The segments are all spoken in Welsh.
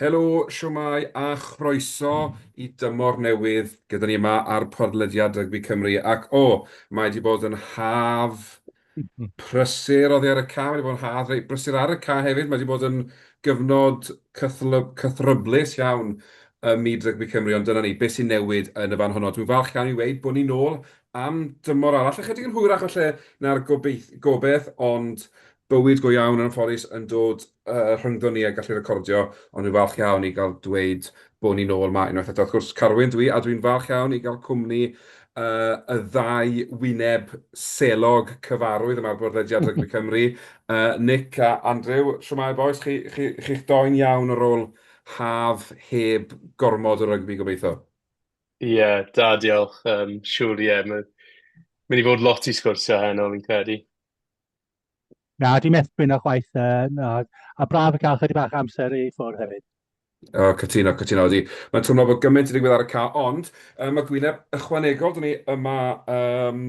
Helo, shwmae a chroeso i dymor newydd gyda ni yma ar podlediad Rygbi Cymru ac o, mae 'di bod yn haf prysur oddi ar y ca, mae 'di bod yn haf reit brysur ar y ca hefyd, mae 'di bod yn gyfnod cythlyb- cythryblus iawn ym myd rygbi Cymru, ond dyna ni, beth sy'n newid yn y fan honno. Dwi'n falch iawn i weud bod ni nôl am dymor arall, ychydig yn hwyrach falle na'r gobeith, gobeith, ond bywyd go iawn yn anffodus yn dod yy rhyngddon ni a gallu recordio, ond dwi'n falch iawn i gael dweud bod ni'n ôl 'ma unwaith eto. Wrth gwrs, Carwyn dwi, a dwi'n falch iawn i gael cwmni yy y ddau wyneb selog cyfarwydd yma ar Bodlediad Rygbi Cymru, yy Nick a Andrew. Shwmae bois, chi, chi, chi'ch doi'n iawn ar ôl haf heb gormod o rygbi gobeithio? Ie, da, diolch. Um, siŵr, ie, yeah, mae'n mynd i fod lot i sgwrsio heno, fi'n credu. Na, di methu gwyno chwaith, uh, na, a braf y cael chydig bach amser i ffwrdd hefyd. O, cytuno, cytuno, ydy. Mae'n teimlo bod gymaint yn digwydd ar y ca, ond um, mae gwyneb ychwanegol, dyn ni yma um,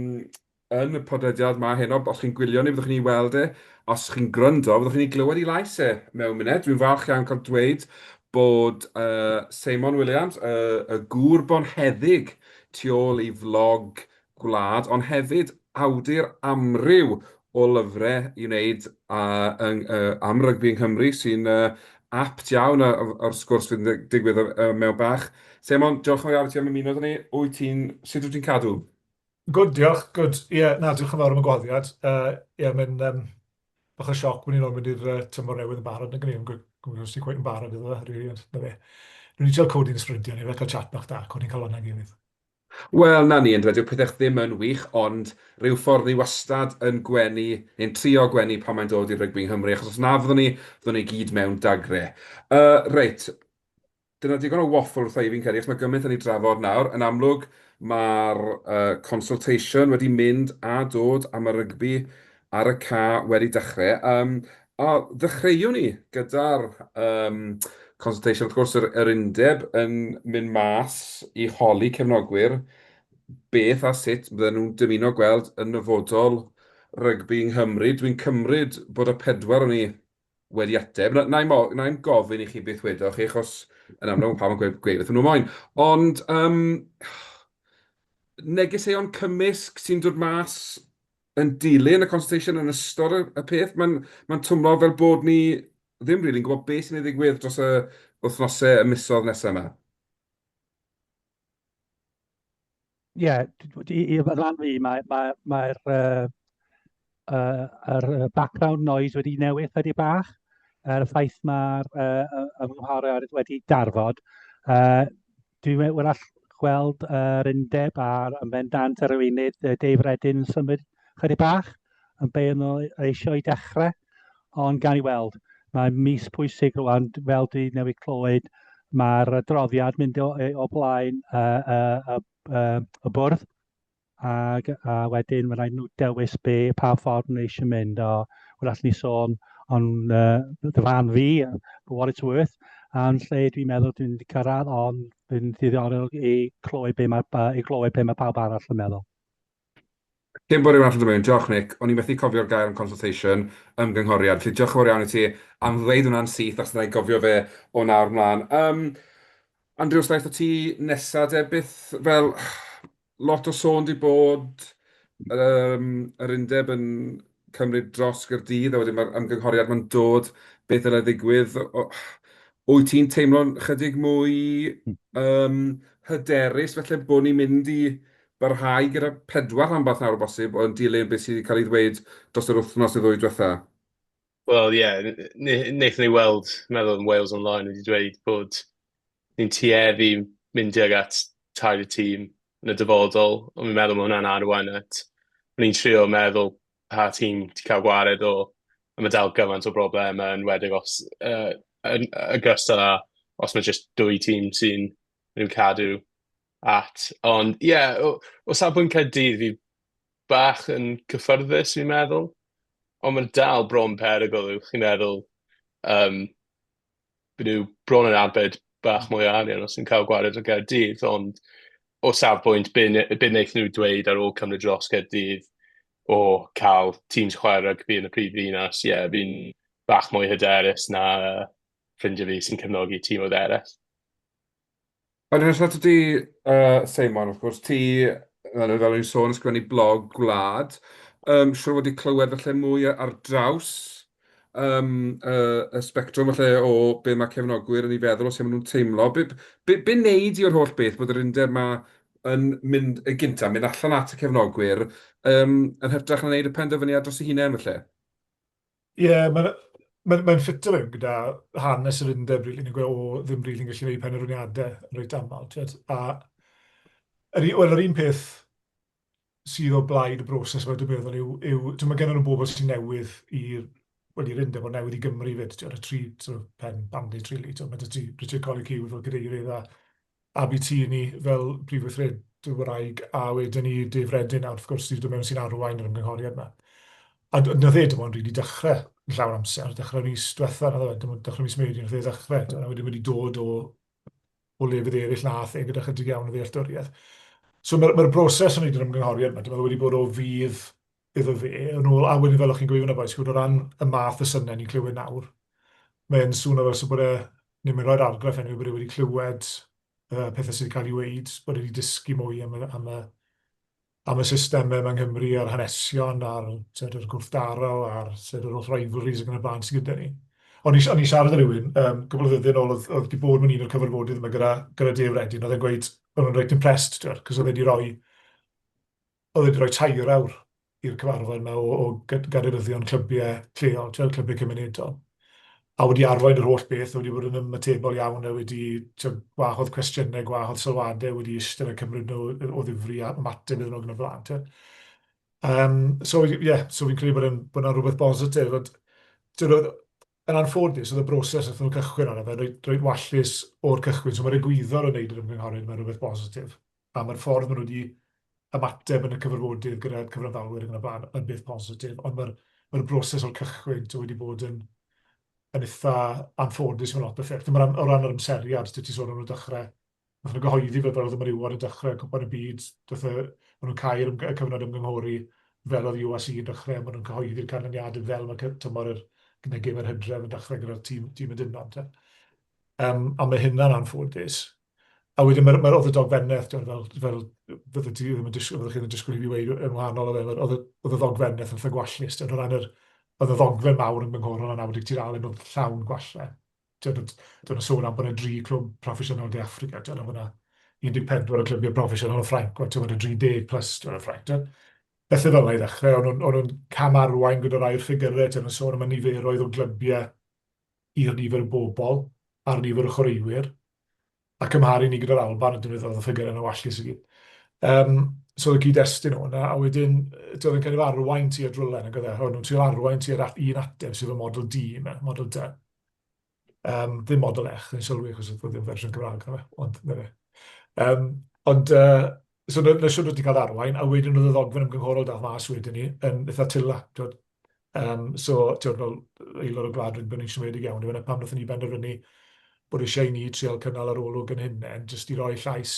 yn y podlediad ma heno. Os chi'n gwylio ni, byddwch chi'n ei weld e. Os chi'n gwrando, byddwch chi'n ei glywed ei lais e mewn munud. Dwi'n falch iawn cael dweud bod uh, Seimon Williams, y, y gŵr bonheddig tu ôl i flog gwlad, ond hefyd awdur amryw o lyfrau i wneud â, yng, uh, am rygbi yng Nghymru, sy'n uh, apt iawn o'r sgwrs fydd yn digwydd uh, mewn bach. Seimon, diolch yn fawr iawn i ti am ymuno 'da ni. Wyt ti'n, sut wyt ti'n cadw? Good, diolch. Good. Ie, yeah, na, diolch yn fawr am y gwaddiad. Ie, uh, yeah, mae'n um, bach o sioc bod ni'n ôl mynd i'r uh, tymor newydd yn barod. Nag yn gwybod os ti'n quite yn barod iddo fe, rili, ond na fe. Dwi'n ni cael codi'n ysbrydion i fe, cael chat bach da, codi'n calonnau'n gilydd. Wel, 'na ni, yndyfe, dyw pethau ddim yn wych, ond rhyw ffordd ni wastad yn gwenu, neu'n trio gwenu pan mae'n dod i rygbi yng Nghymru, achos os na fyddwn ni, fyddwn ni gyd mewn dagre. Yy, reit, dyna digon o waffle wrtha i fi'n credu, achos mae gymaint yn ei drafod nawr. Yn amlwg, mae'r uh, consultation wedi mynd a dod am y rygbi ar y ca wedi dechrau. Um, a ddechreuwn ni gyda'r um, consultation, wrth gwrs, yr, yr undeb yn mynd mas i holi cefnogwyr beth a sut bydden nhw'n dymuno gweld yn nyfodol rygbi yng Nghymru. Dwi'n cymryd bod y pedwar o'n ni wedi ateb. Na, na i'm gofyn i chi beth wedoch chi, achos yn amlwg mae pawb yn gweud, gweud beth nhw moyn. Ond um, negeseuon cymysg sy'n dod mas yn dilyn y consultation yn ystod y, y peth, mae'n mae'n twmlo fel bod ni ddim rili'n gwybod beth sy'n ei ddigwydd dros y wythnosau, y misoedd nesaf yma. Ie, yeah, i, i ran fi, mae'r mae, mae, uh, uh, yr background noise wedi newid chydig bach. Er y ffaith mae'r uh, ymgynghoriad wedi darfod. Uh, Dwi'n wrach gweld yr undeb a'r yn bendant yr arweinydd Dave Reddin yn symud chydig bach yn be nhw eisiau i dechrau, ond gan i weld. Mae'n mis pwysig rwan, fel dwi newydd clywed, mae'r adroddiad mynd o, o blaen y, y, y, y, y bwrdd ac a wedyn mae'n rhaid nhw dewis be, pa ffordd nhw eisiau mynd. O, wel, allwn ni sôn ond uh, dy fan fi, for what it's worth, a'n lle dwi'n meddwl dwi'n wedi cyrraedd, ond dwi'n ddiddorol i clywed be mae, i glywed be mae pawb arall yn meddwl. Cyn bod rhywun arall yn dod mewn, diolch Nick, o'n i methu cofio'r gair am consultation, ymgynghoriad, felly diolch yn fawr iawn i ti am ddweud hwnna'n syth, achos wna i gofio fe o nawr mlaen. Um, Andrew, os wnaeth o ti nesa de, beth fel lot o sôn 'di bod yym yr undeb yn cymryd dros Gaerdydd a wedyn mae'r ymgynghoriad ma'n dod, beth ddylai ddigwydd? Wyt ti'n teimlo'n chydig mwy yym hyderus falle bod ni'n mynd i barhau gyda pedwar rhanbarth nawr o bosib yn dilyn beth sydd wedi cael ei ddweud dros yr wythnos neu ddwy diwetha'? Wel, ie, yeah, wnaethon ni weld, meddwl yn Wales Online wedi dweud bod ni'n tueddu mynd tuag at tair y tîm yn y dyfodol, ond fi'n meddwl mae hwnna'n arwain at, o'n i'n trio meddwl pa tîm ti'n cael gwared o, a mae dal gymaint o broblemau yn enwedig os, uh, yn ogystal â os mae jyst dwy tîm sy'n nhw'n cadw at. Ond ie, yeah, o, o safbwynt Caerdydd, fi bach yn cyffyrddus fi'n meddwl, ond mae'n dal bron perygl yw chi'n meddwl um, byd nhw bron yn arbed bach mwy o arian os yn cael gwared o Gaerdydd, ond o safbwynt be, be wnaethon nhw dweud ar ôl cymryd dros Gaerdydd o cael teams chwarae rygbi yn y prif ddinas, ie, yeah, fi'n bach mwy hyderus na ffrindiau fi sy'n cefnogi tîmoedd eraill. Ond yn ystod ti, Seimon, wrth gwrs, ti, fel o'n i'n sôn, ysgrifennu blog Gwlad. Siŵr o fod wedi clywed falle mwy ar draws um, y sbectrwm falle o be mae cefnogwyr yn ei feddwl, o sut maen nhw'n teimlo. Be, be, be wneud i o'r holl beth bod yr undeb yma yn mynd yn gyntaf, mynd allan at y cefnogwyr, um, yn hytrach na wneud y penderfyniad dros eu hunain falle? Ie, yeah, mae'n mae, mae ffito fewn gyda hanes yr undeb, rili, ni'n gweud, o, ddim rili'n gallu gwneud penderfyniadau yn reit aml. Tiod? A, yr, wel, yr un peth sydd o blaid y broses yma, dwi'n meddwl, yw, yw ti'n mae gennym nhw bobl sy'n newydd i'r, wel, i'r undeb, ond newydd i Gymru fyd, ti'n y tri sort of, pen bandit, really. Ti'n mae ti Richard Collick Hughes fel cadeirydd a Abi Tierney fel prif weithredwraig, a wedyn ni Dave Reddin nawr, wrth gwrs, sydd wedi dod mewn sy'n arwain yr ymgynghoriad yma. A nath e dim ond rili dechrau yn llawn amser, dechrau mis diwetha, nath e, dim ond dechrau mis Medi nath e ddechrau, a wedyn wedi dod o, o lefydd eraill nath e gyda chydig iawn o ddealltwriaeth. So mae'r mae broses o wneud yr ymgynghoriad yma, dwi'n meddwl wedi bod o fudd iddo fe, yn ôl, a wedyn fel o'ch chi'n gweud fyna bois, o ran y math o synau ni'n clywed nawr, mae'n swnio fel sy'n bod e, neu mae'n rhoi'r argraff enw bod e wedi clywed pethau sydd wedi cael ei weud, bod e wedi dysgu mwy am y, am y, am y systemau yma yng Nghymru a'r hanesion a'r tyd, yr gwrthdaro a'r tyd, yr holl rivalries ac yn y blaen sydd gyda ni. O'n i, o'n i siarad â rhywun, um, gwbl o ddyddiau yn ôl, oedd, oedd wedi bod mewn un o'r cyfarfodydd yma gyda, gyda Dave Reddin, oedd e'n gweud, o'n nhw'n reit impressed, cos oedd e wedi rhoi oedd wedi rhoi 3 awr i'r cyfarfod yma o, o gadeiryddion clybiau lleol, ti'n clybiau cymunedol. A wedi arwain yr holl beth, wedi bod yn ymatebol iawn a wedi ti'n, gwahodd cwestiynau, gwahodd sylwadau, wedi eistedd a cymryd nhw o ddifri a ymateb iddyn nhw yn y blaen. Ti'n. So, yeah, so fi'n credu bod yn, bod yna rhywbeth bositif. Ond, ti'n, yn anffodus, oedd y broses wrth nhw cychwyn arno fe, reit, reit wallus o'r cychwyn. So mae'r egwyddor o wneud yr ymgynghoriad, mae'n rhywbeth bositif. A mae'r ffordd maen nhw wedi ymateb yn y cyfarfodydd gyda'r cyfranddalwyr ac yn y blaen yn beth positif, ond mae'r mae broses o'r cychwyn wedi bod yn, yn eitha anffodus mewn lot o ffyrdd. Mae'r, o ran yr amseriad, ti sôn am nhw dechrau, nath nhw gyhoeddi fel oedd y menywod yn dechrau Cwpan y Byd, dath y, maen nhw'n cau'r y cyfnod ymgynghori fel oedd URC yn dechrau, maen nhw'n cyhoeddi'r canlyniadau fel mae tymor yr, gyda gêm yr hydref yn dechrau gyda'r tîm, tîm y dynon. Um, a mae hynna'n anffodus. A wedyn mae'r mae, oedd y dogfennaeth, ti'n fel, fel fydde ti ddim yn disgwyl, fyddwch chi ddim yn disgwyl i fi weud yn wahanol o fe, oedd y ddogfennaeth yn eitha gwallus, ti'n o ran yr, oedd y ddogfen mawr yn gynghorol o 90 tudalen oedd llawn gwallau. Ti'n o'n sôn am bod yna dri clwb proffesiynol De Affrica, ti'n bod yna 14 o clybiau proffesiynol o Ffrainc, ti'n bod yna 30 plus ti'n o Ffrainc. Ti'n Bethau fel yna i ddechrau, o'n nhw'n cam arwain gyda rhai o'r ffigurau, ti'n sôn am y niferoedd o glybiau i'r nifer o bobl a'r nifer o chwaraewyr, a cymharu ni gyda'r Alban, a dwi'n meddwl oedd y ffigurau yn wallus i gyd. Um, so oedd y cyd-destun o'na, a wedyn, oedd yn kind of arwain ti at rywle, nag oedd e? O'n nhw'n trio arwain ti at un ateb, sef y model D yma, model D. Um, ddim model F, yn sylwi, achos oedd ddim fersiwn Cymraeg, na fe, ond na fe. Um, ond, uh, so na, na siwr wedi cael arwain, a wedyn oedd y ddogfen ymgynghorol dath mas wedyn ni yn eitha tila. Twyd. Um, so, ti'n fel aelod o Gwlad Rygbi, ni'n siomedig iawn, dyna pam wnaethon ni benderfynu bod eisiau i ni trial cynnal arolwg yn hunain, jyst i roi llais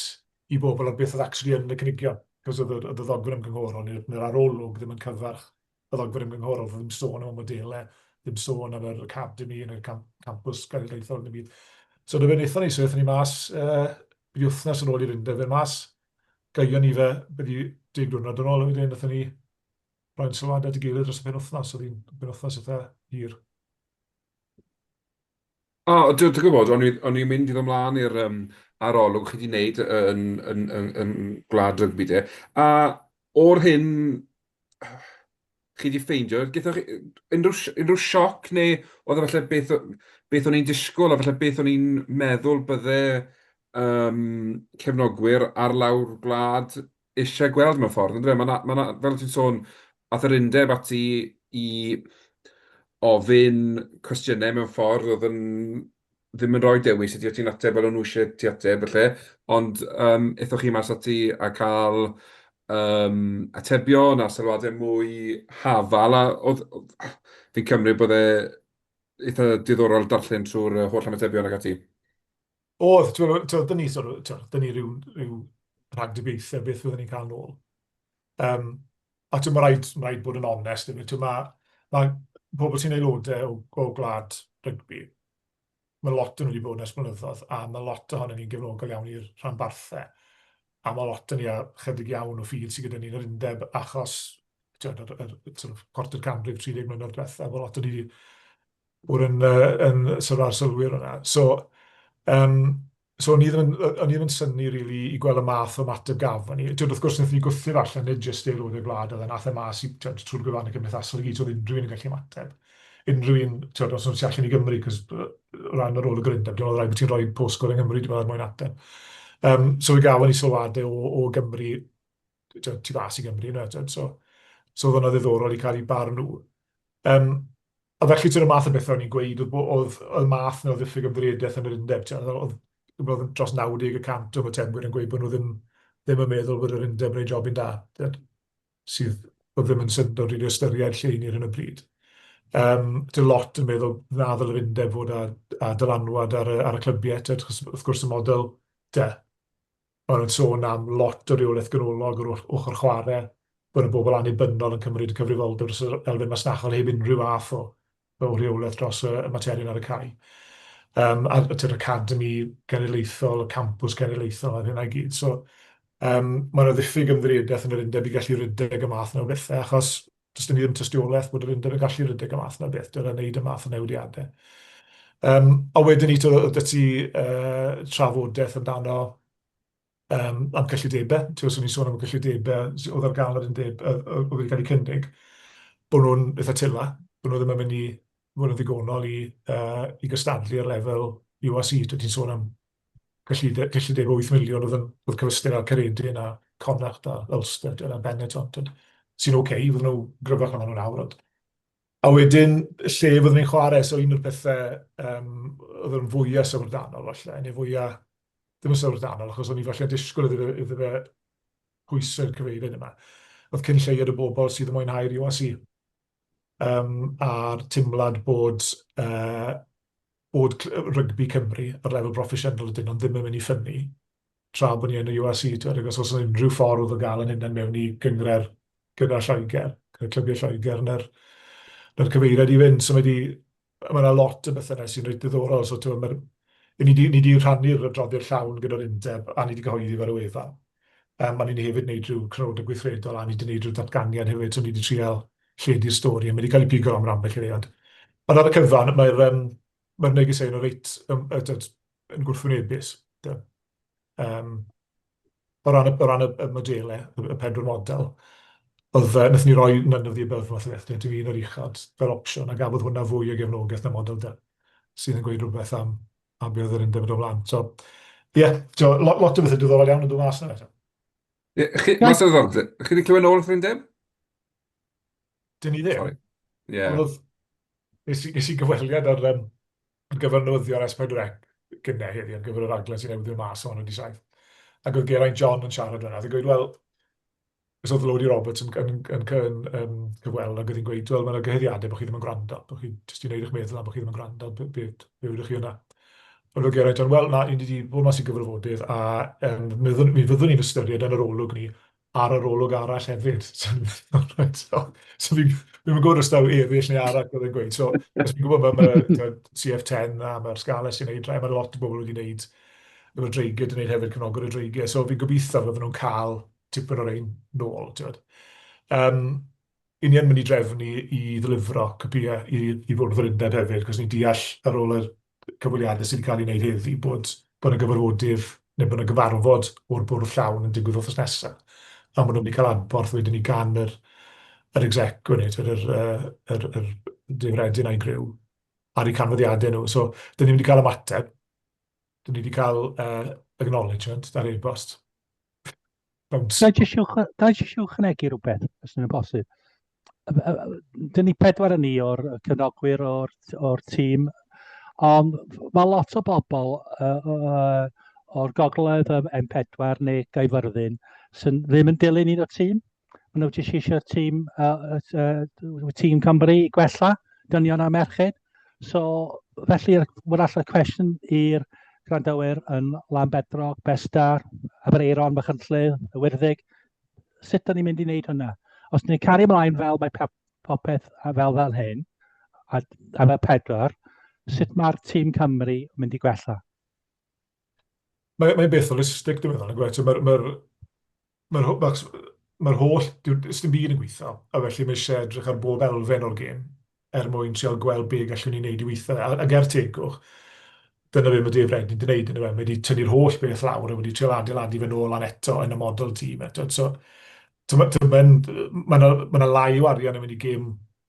i bobl ar beth oedd actually yn y cynigion. Cos oedd y ddogfen ymgynghorol neu'r arolwg ddim yn cyfarch y ddogfen ymgynghorol, ddim sôn am y modelau, ddim sôn am yr academy neu'r campus genedlaethol yn y byd. So dyna beth wnaethon ni, so wnaethon ni mas, uh, wythnos yn ôl i'r undeb fe mas, gaion ni fe, byddi 10 diwrnod yn ôl, a wedyn wnaethon ni roi'n sylwadau at ei gilydd dros y penwythnos, oedd hi'n benwythnos eitha hir. O, dwi'n gwybod, o'n i'n mynd i ddod ymlaen i'r um, arolwg chi wedi wneud yn, yn, yn, yn Gwlad Rygbi de. A o'r hyn chi wedi ffeindio, gaethoch chi unrhyw, unrhyw sioc neu oedd e falle beth, beth o'n i'n disgwyl a falle beth o'n i'n meddwl bydde um, cefnogwyr ar lawr gwlad eisiau gweld mewn ffordd, yndyfe? Mae 'na, ma' 'na, fel ti'n sôn, aeth yr undeb ati i ofyn cwestiynau mewn ffordd oedd yn ddim yn rhoi dewis i ti, o ti'n ateb fel o'n nhw eisiau ti ateb falle, ond um, aethoch chi mas ati a cael um, atebion a sylwadau mwy hafal, a oedd, fi'n cymryd bod e eitha diddorol darllen trwy'r holl ymatebion ac ati. Oedd, ti'n gwybod, dyn ni, sort of, ti'n dyn ni rhyw, rhyw rhagdybiaethau beth fyddwn ni'n cael nôl. Um, a ti'n ma rhaid, ma rhaid bod yn onest, ti'n mae, ma pobl sy'n aelodau o, o Gwlad Rygbi. Mae lot o'n nhw wedi bod yn ers blynyddoedd, a mae lot ohonyn ni'n gefnogol iawn i'r rhanbarthau. A mae lot o'n ni a chydig iawn o ffydd sydd gyda ni yn yr undeb achos tibod, yr, yr, sort of cwarter canrif, 30 mlynedd diwethaf, mae lot o'n ni wedi bod yn, uh, yn sort of arsylwyr hwnna. So, um, so o'n i ddim yn, o'n i ddim yn synnu really i gweld y math o ymateb gafon ni. Tibod, wrth gwrs, wnaethon ni gwthio fe allan, nid jyst aelodau gwlad, oedd e, nath e mas i, tibod, trwy'r gwefannau cymdeithasol i gyd, so oedd unrhyw un yn gallu ymateb. Unrhyw un, tibod, os nhw'n tu allan i Gymru, cos o ran yr ôl y gryndeb, dwi'n meddwl rhaid bod ti'n rhoi postcode yng Nghymru, dwi'n meddwl, er mwyn ateb. Um, so fe gafon ni sylwadau o, o Gymru, tibod, tu fas i Gymru, yna, tibod, so, so oedd hwnna ddiddorol i cael eu barn nhw. Um, a felly, ti'n y math o bethau o'n i'n gweud, oedd, oedd, oedd math na o ddiffyg ymddiriedaeth yn yr undeb, tibod, oedd, oedd dros 90 y cant o ymatebwyr yn gweud bod nhw ddim, ddim yn meddwl bod yr undeb yn ei job i'n da, tibod, sydd oedd ddim yn syndod rili ystyried lle i ni ar hyn o bryd. Um, dy lot yn meddwl na ddylai'r yr undeb fod â, â dylanwad ar y, ar y clybiau, tibod, achos wrth gwrs y model de, Maen nhw'n sôn am lot o reolaeth ganolog o'r ochr chwarae, bod y bobl annibynnol yn cymryd y cyfrifoldeb dros yr elfen masnachol heb unrhyw fath o, o reolaeth dros y, y materion ar y cae. Um, a yr academi genedlaethol, y campws genedlaethol a'r hynna i gyd. So, um, mae yna ddiffyg ymddiriedaeth yn yr undeb i gallu rhedeg y math yna o bethau, achos does gen i ddim tystiolaeth bod yr undeb yn gallu rhedeg y math yna o beth, dyna wneud y math o newidiadau. Um, a wedyn ni, oedd ti uh, trafodaeth amdano um, am cyllidebau. Ti'n gwybod, ni'n sôn am y cyllidebau oedd ar gael yr undeb, oedd wedi cael eu cynnig, bod nhw'n eitha tila, bod nhw ddim yn mynd i fod yn ddigonol i, uh, i gystadlu ar lefel URC. Ti'n sôn am cyllideb, cyllideb 8 miliwn oedd yn oedd cyfystyr â Caeredin a Connacht a Ulster a Benetton, sy'n oce, okay, fydden nhw gryfach na nhw nawr. Ond. A wedyn, lle fyddwn ni'n chwarae, so un o'r pethau um, oedd yn fwyaf syfrdanol falle, neu fwyaf, ddim yn syfrdanol, achos o'n i falle'n disgwyl iddo fe, iddo fe pwysau'r cyfeiriad yma. Oedd cyn lleied o bobl sydd yn mwynhau'r URC. Um, a'r teimlad bod uh, bod rygbi Cymru ar lefel broffesiynol ydyn nhw'n ddim yn mynd i ffynnu tra bod ni yn y URC, ti'n gwybod, os oes unrhyw ffordd o gael yn hunain mewn i gynghrair gyda Lloegr, gyda clybiau Lloegr, na'r, na'r cyfeiriad i fynd. So mae di, mae yna lot o bethau yna sy'n reit ddiddorol. So, ti'n gwybod, ni di, ni di rhannu'r adroddiad llawn gyda'r undeb a ni di gyhoeddi fe ar y wefan. Um, a ni hefyd wneud rhyw crynodeb gweithredol a ni wedi wneud rhyw datganiad hefyd, so ni wedi trial lledu'r stori, a mae wedi cael ei pigo am ambell i le, ond, ond ar y cyfan, mae'r um, mae negeseuon yn reit um, yn gwrthwynebus. Um, o ran, y, o ran y, y modelau, y, y pedwar model, oedd, uh, wnaethon ni roi none of the above math o beth, dim un o'r uchod fel opsiwn, a gafodd hwnna fwy o gefnogaeth na model D, sydd yn gweud rhywbeth am, am be oedd yr undeb yn dod ymlaen. So, ie, yeah, so, lot, lot o bethau diddorol iawn yn dod mas yna. Chi, mas o ddiddordeb, chi wedi clywed nôl wrth yr undeb? Dyn ni ddim. Sorry. Yeah. Oedd, nes i, nes i gyfweliad ar, um, ar gyfer newyddion S4C gynnau heddi, ar gyfer y raglen sy'n newydd mas o'n wedi saith. Ac oedd Geraint John yn siarad yna. Oedd yn gweud, wel, os oedd Lowri Roberts yn, yn, yn, yn, yn cyfweld ac oedd hi'n gweud, wel, mae'n gyhuddiadau bod chi ddim yn gwrando, bod chi jyst i wneud eich meddwl am bod chi ddim yn gwrando, be, be, be ydych chi yna. Ond oedd Geraint John, wel, na, ni wedi bod mas i gyfarfodydd a um, mi fyddwn ni'n ystyried yn yr olwg ni ar yr olwg arall hefyd. So, so fi'n fi gwybod os daw eraill neu arall oedd yn gweud. So, os fi'n gwybod mae, mae CF10 a mae'r Scarlets sy'n neud rhai, mae lot o bobl wedi wneud, efo'r Dreigiau wedi wneud hefyd, cefnogwyr y Dreigiau. So fi'n gobeithio fydden nhw'n cael tipyn o'r ein nôl, ti'n Um, i ni yn mynd i drefnu i ddilifro copïau i, i fwrdd yr undeb hefyd, cos ni'n deall ar ôl yr cyfweliadau sydd wedi cael ei wneud heddi bod, bod yna gyfarfodydd neu bod yna gyfarfod o'r bwrdd llawn yn digwydd wythnos nesaf. A maen nhw'n mynd i cael adborth wedyn ni gan yr, yr exec, yr, yr, yr, yr Dave Reddin a'i griw ar eu canfyddiadau nhw. So, dyn ni'n mynd i cael ymateb. Dyn ni wedi cael uh, acknowledgement ar e-bost. Bounce. Ga i jyst ychwanegu rhywbeth, os yna'n bosib? Dyn ni pedwar yn ni o'r cefnogwyr o'r, or tîm, ond mae lot o bobl uh, uh, o'r gogledd M4 neu Gaerfyrddin sy'n ddim yn dilyn un o'r tîm. Maen nhw jyst eisiau tîm, uh, uh, tîm Cymru i gwella, dynion a merched. So, felly, wrach y cwestiwn i'r gwrandawyr yn Llanbedrog, Bestar, Aberaeron, Machynlleth, y Wyrddig, sut da ni'n mynd i wneud hwnna? Os ni'n cario ymlaen fel mae popeth a fel fel hyn, a, a fel pedwar, Sut mae'r tîm Cymru yn mynd i gwella? Mae'n mae beth holistig, dwi'n meddwl, yn Mae'r mae, mae, mae, mae holl, does dim byd yn gweithio, a felly mae eisiau edrych ar bob elfen o'r gêm er mwyn trial gweld be gallwn ni wneud i weithio. A, ac er tegwch, dyna be mae Dave Reddin wedi gwneud, yndyfe? Mae wedi tynnu'r holl beth lawr a wedi trial adeiladu fe nôl lan eto yn y model tîm eto. So, mae'n ma ma lai o arian yn mynd i gêm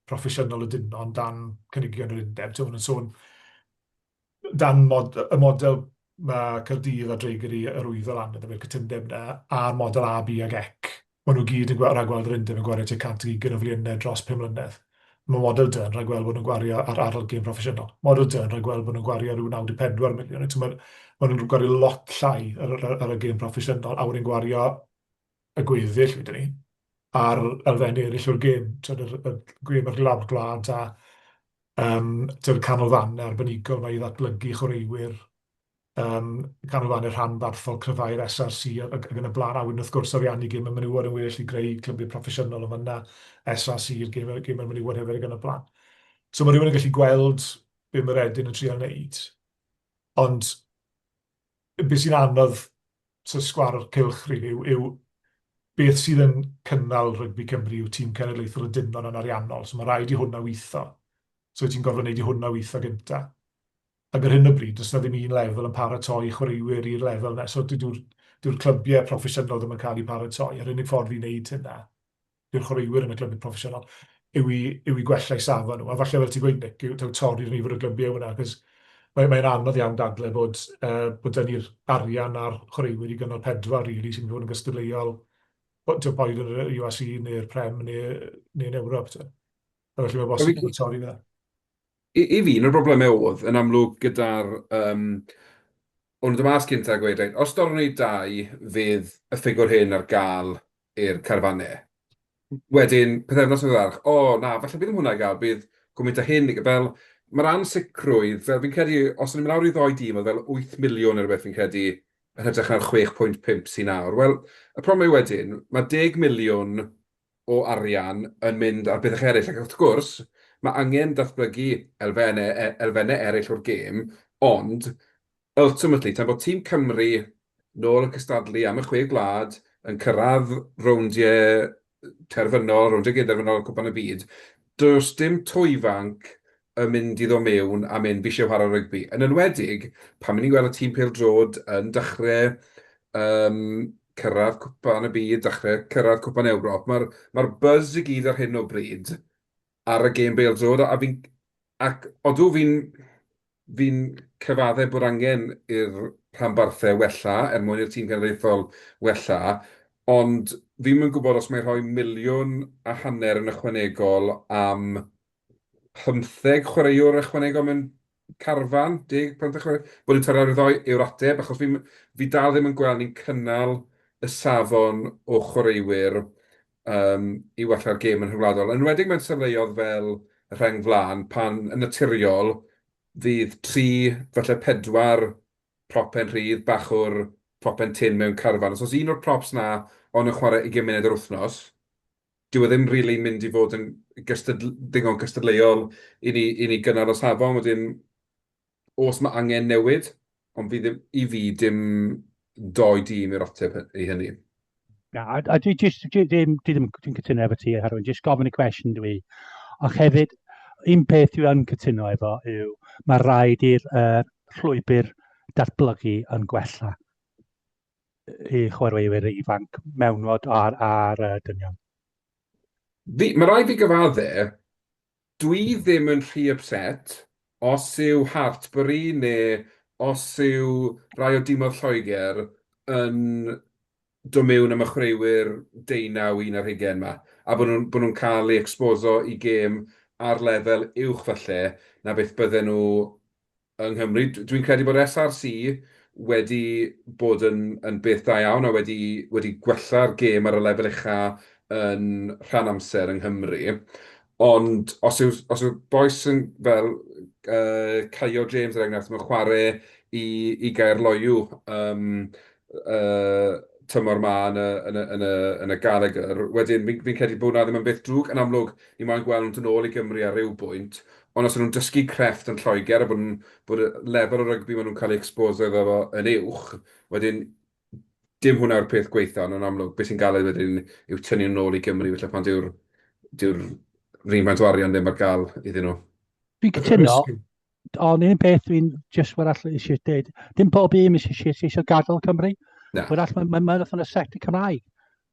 proffesiynol y dynon dan cynigion yr undeb. Ti'n nhw'n sôn dan mod, y model mae Caerdydd a Dreigr i arwyddo lan iddo fe'r cytundeb yna, a'r model A, B ag C. Maen nhw gyd yn rhagweld yr undeb yn gwario tua 120 o filiynau dros 5 mlynedd. Mae model D yn rhagweld bod nhw'n gwario ar ar gêm proffesiynol. Model D yn rhagweld bod nhw'n gwario rhyw 94 miliwn. Maen nhw'n gwario lot llai ar, ar, ar y gêm proffesiynol, a wedyn gwario y gweddill, wedyn ni, ar elfennau eraill o'r gêm. Twyd, yr, y gêm ar lawr gwlad a twyd, canolfannau arbenigol mae i ddatblygu chwaraewyr, canolfannau rhanbarthol, cryfhau'r SRC ac yn y blaen. A wedyn wrth gwrs ariannu gêm y menywod yn well i greu clybiau proffesiynol yn fan'na, SRC i'r gêm, gêm y menywod hefyd ac yn y blaen. So mae rhywun yn gallu gweld be mae Redin yn trial wneud, ond beth sy'n anodd sort of sgwâr o'r cylch really, yw, yw beth sydd yn cynnal rygbi Cymru yw tîm cenedlaethol y dynon yn ariannol. So mae rhaid i hwnna weithio. So ti'n gorfod wneud i hwnna weithio gynta. Ac ar hyn o bryd, does 'na ddim un lefel yn paratoi chwaraewyr i'r lefel 'na. So dyw'r dyw clybiau proffesiynol ddim yn cael eu paratoi. Yr unig ffordd i wneud hynna i'r chwaraewyr yn y clybiau proffesiynol yw i, yw i gwella eu safon nhw. A falle fel ti'n gweud, Nick, yw taw torri'r nifer o glybiau hwnna, achos mae'n mae anodd iawn dadle bod, bod dyn ni'r arian a'r chwaraewyr i gynnal pedwar, really, sy'n mynd i fod yn gystadleuol, boed yn yr URC neu'r Prem neu, neu yn Ewrop. A felly mae'n bosib bod torri fe. I, I fi, un o'r broblemau oedd, yn amlwg gyda'r... o'n nhw'n dod mas cynta a gweud, reit, os dorron ni dau, fydd y ffigwr hyn ar gael i'r carfannau. Wedyn, pythefnos yn ddiweddarach, o na, falle bydd ddim hwnna i gael, bydd gymaint â hyn. Fel, mae'r ansicrwydd, fel fi'n credu, os o'n i'n mynd lawr i ddoi dîm, oedd fel 8 miliwn neu rywbeth fi'n credu, yn hytrach na'r 6.5 sy'n nawr. Wel, y problem yw wedyn, mae 10 miliwn o arian yn mynd ar bethau eraill, ac wrth gwrs, mae angen datblygu elfennau, e, elfennau eraill o'r gêm, ond ultimately, tan bod tîm Cymru nôl yn cystadlu am y chwe gwlad, yn cyrraedd rowndiau terfynol, rowndiau gynderfynol Cwpan y Byd, does dim to ifanc yn mynd i ddod mewn a mynd, fi eisiau chwarae rygbi. Yn enwedig, pan ni'n gweld y tîm pêl-droed yn dechrau cyrraedd Cwpan y Byd, dechrau cyrraedd Cwpan Ewrop, mae'r mae buzz i gyd ar hyn o bryd ar y gêm bêl-droed, a fi'n... Ac odw, fi'n fi'n cyfaddef bod angen i'r rhanbarthau wella er mwyn i'r tîm cenedlaethol wella, ond fi'm yn gwybod os mae rhoi 1.5 miliwn yn ychwanegol am 15 chwaraewr ychwanegol mewn carfan, 10, 15 chwaraewr, bod ni'n torri lawr i ddoi yw'r ateb, achos fi, fi dal ddim yn gweld ni'n cynnal y safon o chwaraewyr i wella'r gêm yn rhyngwladol. Yn enwedig mewn safleoedd fel y rheng flaen, pan yn naturiol fydd tri, falle pedwar propen rhydd, bachwr, propen tynn mewn carfan. Os oes un o'r props 'na ond yn chwarae 20 munud yr wythnos, dyw e ddim rili'n mynd i fod yn gystadl- ddigon cystadleuol i ni, i ni gynnal y safon. Wedyn, oes mae angen newid, ond fi ddim, i fi, dim doi dîm yw'r ateb i hynny. Na, a dwi jyst, dwi ddim, dwi ddim dwi'n cytuno efo ti, Harwyn, jyst gofyn y cwestiwn dwi. Ond hefyd, un peth dwi yn cytuno efo yw, mae rhaid i'r llwybr datblygu yn gwella i chwaraewyr ifanc mewnfod ar, ar dynion. Fi, mae rhaid fi gyfadde, dwi ddim yn rhy upset os yw Hartbury neu os yw rai o dimoedd Lloegr yn dod mewn am y chwaraewyr deunaw, un ar hugain 'ma, a bod nhw'n bod nhw'n cael eu exposo i gêm ar lefel uwch falle na beth bydden nhw yng Nghymru. Dwi'n credu bod SRC wedi bod yn yn beth da iawn a wedi wedi gwella'r gêm ar y lefel ucha yn rhan amser yng Nghymru. Ond os yw os yw'r bois yn fel Caio James er enghraifft, mae'n chwarae i i Gaerloyw tymor 'ma yn y yn y yn y yn y Gallagher, wedyn fi'n fi'n credu bod hwnna ddim yn beth drwg. Yn amlwg, ni moyn gweld nhw'n dod nôl i Gymru ar ryw bwynt, ond os ydyn nhw'n dysgu crefft yn Lloegr a bod yn bod y lefel o rygbi maen nhw'n cael eu exposio iddo fo yn uwch, wedyn dim hwnna yw'r peth gwaetha, ond yn amlwg beth sy'n galed wedyn yw tynnu nhw nôl i Gymru falle pan dyw'r dyw'r 'r un faint o arian ddim ar gael iddyn nhw. Dwi'n cytuno, ond un peth dwi'n just wrach eisiau dweud, dim pob un eisiau, eisiau gadael Cymru. Na. Wrach mae'n ma, ma, ma y sector Cymraeg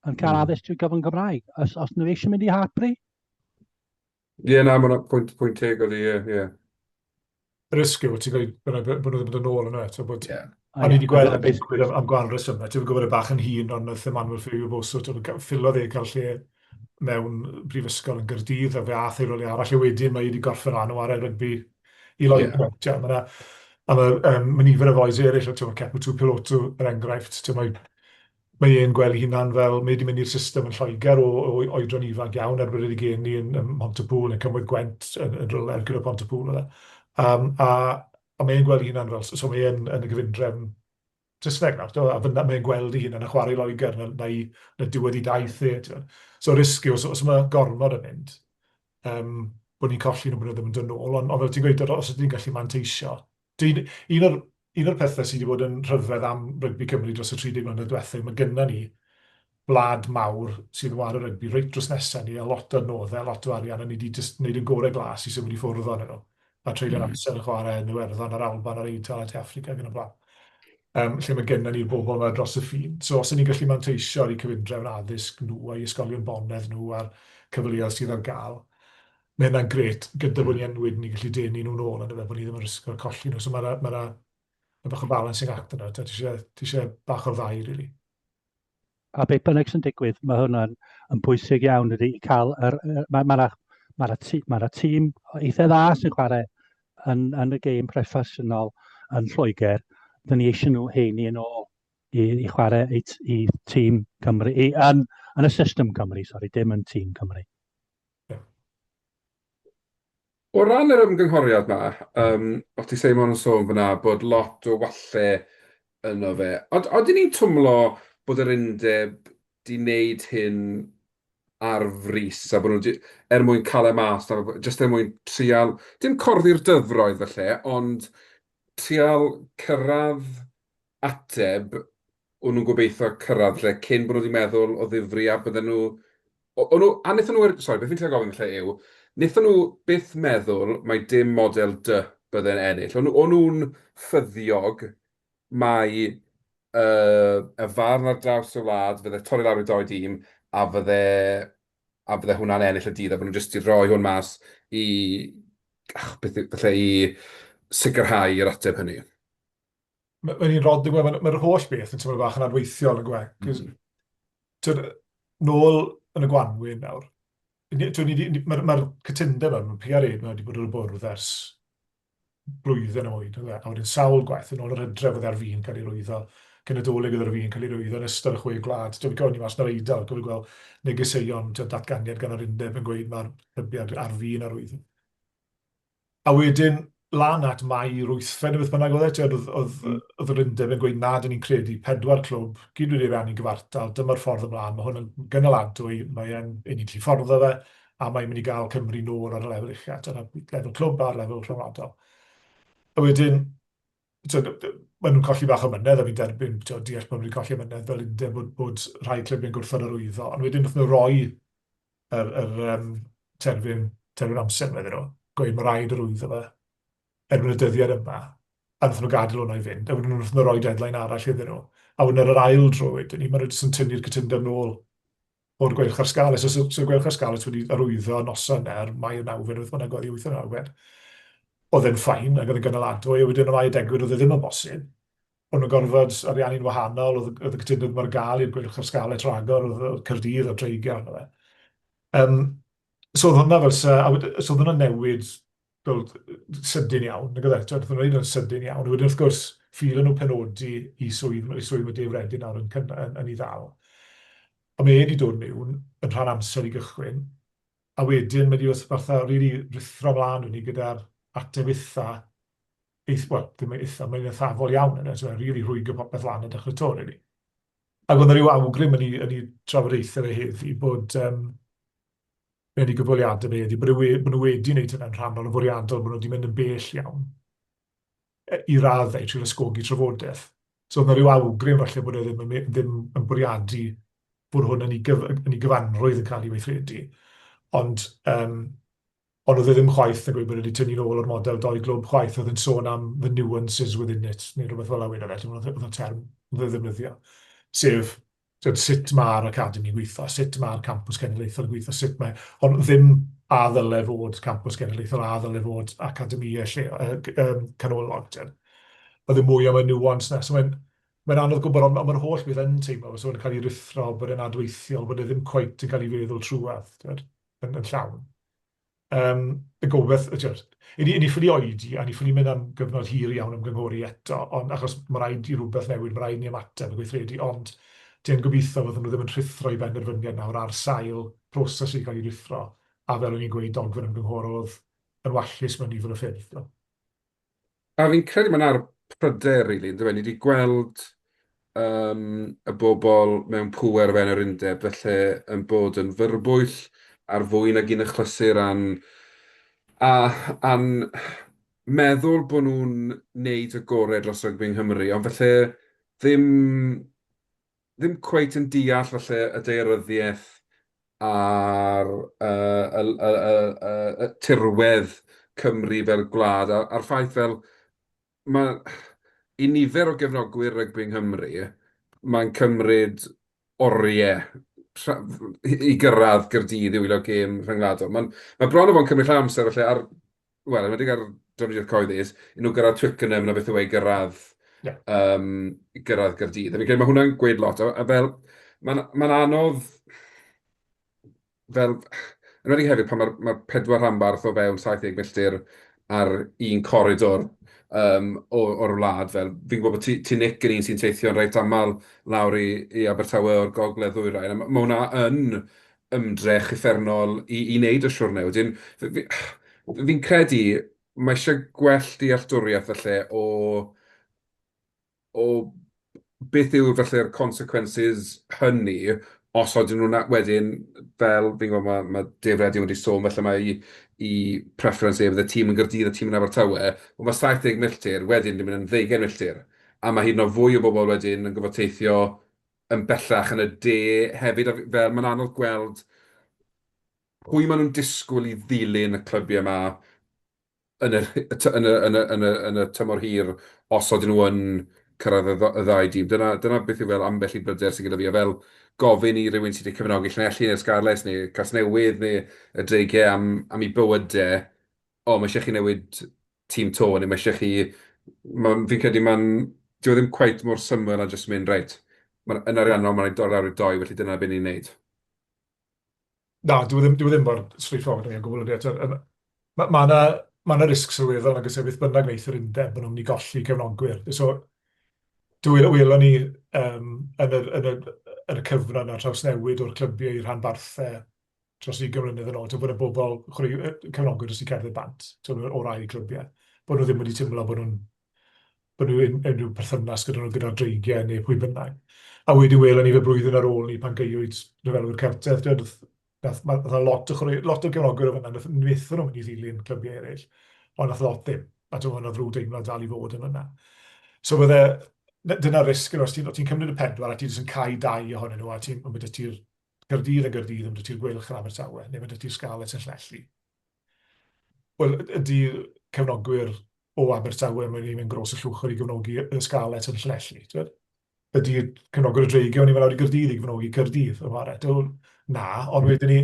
yn cael addysg trwy gyfrwng Cymraeg. Os, os nhw eisiau mynd i Hartbury. Ie, yeah, na, mae'n pwynt, pwynt teg oedd i, ie. Yeah. Risg yw, ti'n gweud bod nhw ddim yn dod nôl yna, eto, bod... Yeah. A ni wedi gweld yn digwydd am, am gwahanol resymau. Ti'n gwybod e bach yn hŷn, ond nath Emmanuel Feyi-Waboso, ffylodd e cael lle mewn brifysgol yn Gaerdydd, a fe ath e i rywle arall, a wedyn mae wedi gorffen lan o chwarae rygbi i Loegr. Yeah. Mae a mae ma nifer o fois eraill, ti'n meddwl, Kepu Tuipulotu, er enghraifft, ti'n mae, mae e'n gweld ei hunan fel, mae wedi mynd i'r system yn Lloegr o, o oedran ifanc iawn, er bod wedi geni yn, yn Pontypool, yn Cymoedd Gwent, yn, yn rhywle gyda Pontypool. Oedd e. Um, a, a mae e'n gweld ei hunan fel, so mae e'n yn y gyfundrefn Saesneg nawr, a fyna mae'n gweld ei hunan yn chwarae i Loegr na, na, i, na diwedd i daith e. So risg yw, os, os mae gormod yn mynd, um, bod ni'n colli nhw bod nhw ddim yn dod nôl, ond, ond fel ti'n gweud, os ydyn ni'n gallu manteisio. Dwi'n, un o'r, un o'r pethau sydd wedi bod yn rhyfedd am rygbi Cymru dros y 30 mlynedd diwethaf, mae gynna ni wlad mawr sydd yn ware rygbi reit drws nesaf ni, a lot o adnoddau, lot o arian, a ni wedi jyst wneud yn gorau glas i symud i ffwrdd ohonyn nhw, a treulio'n amser yn chwarae yn Iwerddon, a'r Alban, a'r Eidal, a De Affrica ac yn y blaen. Um, lle mae gennym ni'r bobl yma dros y ffin. So os ydyn ni'n gallu manteisio ar eu cyfundrefn addysg nhw, a'i ysgolion bonedd nhw, a'r cyfleoedd sydd ar gael, mae hynna'n grêt, gyda bod ni yn wedyn ni'n gallu denu nhw'n ôl, ond bod ni ddim yn risgo colli nhw. So mae'na ma ma bach o balancing act yna. Ti eisiau, ti eisiau bach o'r ddau, really. A beth bynnag sy'n digwydd, mae hwnna'n yn bwysig iawn ydy cael yr... Mae ma, ma, ma, ma, ma tîm eitha dda sy'n chwarae yn, yn y gêm proffesiynol yn Lloegr. Dyn ni eisiau nhw heini yn ôl i, i chwarae i, i tîm Cymru, i, yn, yn y system Cymru, sori, dim yn tîm Cymru. O ran yr ymgynghoriad 'ma, yym, o' ti Seimon yn sôn fan'na bod lot o walle yno fe. Od- odyn ni'n twmlo bod yr undeb 'di wneud hyn ar frys a bod nhw 'di... er mwyn cael e mas a jyst er mwyn trial, dim corddi'r dyfroedd falle, ond trial cyrraedd ateb o'n nhw'n gobeithio cyrraedd falle cyn bod nhw wedi meddwl o ddifri a bydden nhw... O'n nhw... A wnaethon nhw... Sori, beth fi'n trio gofyn falle yw, wnaethon nhw byth meddwl mai dim model D bydde'n ennill? O'n nhw o'n nhw'n ffyddiog mai yy y farn ar draws y wlad fydde torri lawr i dou dîm a fydde a fydde hwnna'n ennill y dydd a bod nhw jyst 'di rhoi hwn mas i beth yw... falle i sicrhau yr ateb hynny? Mae'n un rod, mae'n ma holl beth yn teimlo bach yn adweithiol yn gwe. Mm. Nôl yn y gwanwyn nawr, mae'r ma cytundeb yma, mae'r PRA yma wedi bod ar y bwrdd ers blwyddyn a mwy, a wedyn sawl gwaith yn ôl yr hydref oedd ar fin cael ei rwyddo, cyn y Dolig oedd ar fin cael ei rwyddo yn ystod y chwe gwlad. Dwi'n gweld ni mas yn yr Eidal, dwi'n gweld negeseuon, datganiad gan yr undeb yn gweud mae'r clybiau ar fin arwyddo. A wedyn, lan at Mai yr wythfed neu beth bynnag oedd e, tibod, oedd, oedd, mm. oedd yr undeb yn gweud na, dyn ni'n credu pedwar clwb, gyd wedi rannu'n gyfartal, dyma'r ffordd ymlaen, mae hwn yn gynaladwy, mae e'n, ni'n gallu fforddo fe, a mae'n mynd i gael Cymru nôl ar y lefel uchaf, dyna lefel clwb a'r lefel rhyngwladol. A wedyn, tibod, maen nhw'n colli bach o mynedd, a fi'n derbyn, tibod, deall bod nhw wedi colli mynedd fel undeb bod, bod rhai clybiau'n gwrthod arwyddo, ond wedyn wnaethon nhw roi yr, yr um, terfyn, terfyn amser yma iddyn nhw, gweud mae rhaid arwyddo fe erbyn y dyddiad yma, a wnaethon nhw gadael hwnna i fynd, a wedyn wnaethon nhw roi deadline arall iddyn nhw. A wedyn ar yr ail dro wedyn ni, maen nhw jyst yn tynnu'r cytundeb nôl o'r Gweilch a'r Scarlets. So, so, so Gweilch a'r Scarlets wedi arwyddo noson yna, ar Mai y nawfed, beth bynnag oedd i wyth y nawfed. Oedd e'n fine ac oedd e'n gynaladwy, a wedyn y Mai y degfed oedd e ddim yn bosib. O'n nhw'n gorfod ariannu'n wahanol, oedd, oedd y cytundeb ddim ar gael i'r Gweilch a'r Scarlets rhagor, oedd, oedd Caerdydd a'r Dreigiau arno fe. Um, so oedd hwnna fel, sa, so oedd hwnna'n newid fel sydyn iawn, nag oedd e, oedd hwnna'n yn sydyn iawn. Wedyn wrth gwrs, ffilen nhw penodi i swydd, i swydd mae Dave Reddin nawr yn, yn, yn, yn ei ddal. A mae e wedi dod mewn yn rhan amser i gychwyn, a wedyn mae wedi fatha rili rhuthro mlaen ni gyda'r ateb eitha eith, wel, ddim yn eitha, mae'n eithafol iawn yna, so mae'n rili rhwygo popeth lan a dechrau to, really. Ac oedd 'na ryw awgrym yn ei, yn ei trafodaethau fe heddi bod, um, yn ei gyfweliadau fe heddi, bod, e, bod nhw wedi wneud hynna'n rhannol yn fwriadol, bod nhw wedi mynd yn bell iawn i raddau trwy'r ysgogi trafodaeth. So oedd 'na ryw awgrym falle bod e ddim yn, ddim yn bwriadu bod hwn yn ei, gyf, yn ei gyfanrwydd yn cael ei weithredu. Ond um, Ond oedd e ddim chwaith yn gweud bod e wedi tynnu'n ôl o'r model doi glwb chwaith, oedd yn sôn am the nuances within it, neu rhywbeth fel 'na wedodd e, oedd y term oedd e ddefnyddio. Sef, tibod, sut mae'r academi'n gweithio, sut mae'r campws cenedlaethol yn gweithio, sut mae... Ond ddim a ddyle fod campws cenedlaethol, a ddyle fod academïau lle, um, canolog, tibod. Oedd e mwy am y nuance 'na. So mae'n mae'n anodd gwybod, ond mae'r holl beth yn teimlo fel o'n cael ei ruthro, bod e'n adweithiol, bod e ddim cweit yn cael ei feddwl trwadd, tibod, yn, yn llawn. Um, y gobeith, tibod, i ni, i ni ffili oedi a ni ffili mynd am gyfnod hir iawn ymgynghori eto, ond achos mae rhaid i rhywbeth newid, mae rhaid ni ymateb a gweithredu, ond ti'n gobeithio fydden nhw ddim yn rhuthro i benderfyniad nawr ar sail proses wedi cael ei ruthro, a fel o'n i'n gweud, dogfen ymgynghorodd yn wallus mewn nifer o ffyrdd. A fi'n credu mae 'na'r pryder rili, yndyfe? Ni 'di gweld yym y bobl mewn pŵer o fewn yr undeb falle yn bod yn fyrbwyll ar fwy nag un achlysur a'n a a'n meddwl bod nhw'n wneud y gorau dros rygbi yng Nghymru, ond falle ddim ddim cweit yn deall falle y daearyddiaeth a'r yy y y y y y tirwedd Cymru fel gwlad a a'r ffaith fel ma' i nifer o gefnogwyr rygbi yng Nghymru, mae'n cymryd oriau i gyrraedd Gaerdydd i wylio gêm rhyngwladol. Mae'n ma' bron â bod yn cymryd llawer o amser falle ar wel, yn enwedig ar drafnidiaeth cyhoeddus, i nhw gyrraedd Twickenham na beth yw e i gyrraedd, yeah. um, i gyrraedd Gaerdydd. A fi'n credu mae hwnna'n gweud lot. A, a fel, mae'n ma anodd, fel, yn enwedig hefyd pan mae'r ma pedwar rhanbarth o fewn 70 milltir ar un coridor um, o'r wlad. Fel, fi'n gwybod bod ti, ti Nick yn un sy'n teithio'n reit aml lawr i, i Abertawe o'r gogledd ddwyrain. A mae hwnna yn ymdrech uffernol i i wneud y siwrne. Wedyn fi'n credu mae eisiau gwell dealltwriaeth falle o o beth yw'r falle'r consequences hynny os ydyn nhw'n wedyn, fel fi'n gwybod ma' ma' Dave Redding wedi sôn falle mai i preference e fydd y tîm yn Gaerdydd a tîm yn Abertawe, wel ma' 70 milltir wedyn 'di mynd yn ddeugain milltir, a ma' hyd yn oed fwy o bobl wedyn yn gorfod teithio yn bellach yn y de hefyd, a fel mae'n anodd gweld pwy maen nhw'n disgwyl i ddilyn y clybiau yma yn y yn y yn y yn y yn y tymor hir os ydyn nhw yn cyrraedd y y ddau dîm. Dyna dyna beth yw fel ambell i bryder sydd gyda fi, a fel gofyn i rywun sydd wedi cefnogi Llanelli neu'r Scarlets neu Casnewydd neu y Dreigiau am am eu bywydau, o, mae eisiau chi newid tîm 'to, neu mae eisiau chi... Ma'... fi'n credu mae'n... dyw e ddim cweit mor syml â jyst mynd, reit, ma' yn ariannol mae'n rhaid dorri lawr i dou, felly dyna be ni'n wneud. Na, dyw e ddim, dyw e ddim mor straightforward â 'ny o gwbl ydy e. Mae ma 'na ma 'na risg sylweddol nag oes e, beth bynnag wneith yr undeb, maen nhw'n mynd i golli cefnogwyr. So, dwi welon ni um, yn, y, yn, y, yn y cyfnod yna trawsnewid o'r clybiau i'r rhanbarthau dros 20 mlynedd yn ôl, bod y bobl, cefnogwyr jyst 'di cerdded bant, o rai clybiau, bod nhw ddim wedi teimlo bod nhw'n bod nhw unrhyw perthynas gyda nhw gyda'r Dreigiau neu pwy bynnag. A wedyn welon ni fe blwyddyn ar ôl ni pan gaewyd Rhyfelwyr Celtaidd, dweud, nath, nath, nath lot o, chwarae, lot o gefnogwyr o fan'na, nath, wnaethon nhw mynd i ddilyn clybiau eraill, ond nath lot ddim. A dwi'n meddwl ddrwg deimlad dal i fod yn fan'na. So bydde, dyna'r risg, os ti'n ti cymryd y pedwar a ti jyst yn cau dau ohonyn nhw a ti'n mynd ti'r Gaerdydd yn Gaerdydd, mynd ti'r Gweilch yn Abertawe, neu mynd ti'r Scarlets yn Llanelli. Wel, ydy cefnogwyr o Abertawe yn mynd i mynd gros y llwchwr i gefnogi y Scarlets yn Llanelli? T'wod? Ydy cefnogwyr y Dreigiau yn mynd lawr i Gaerdydd i gefnogi Caerdydd yn chwarae? Dw, na, ond wedyn ni,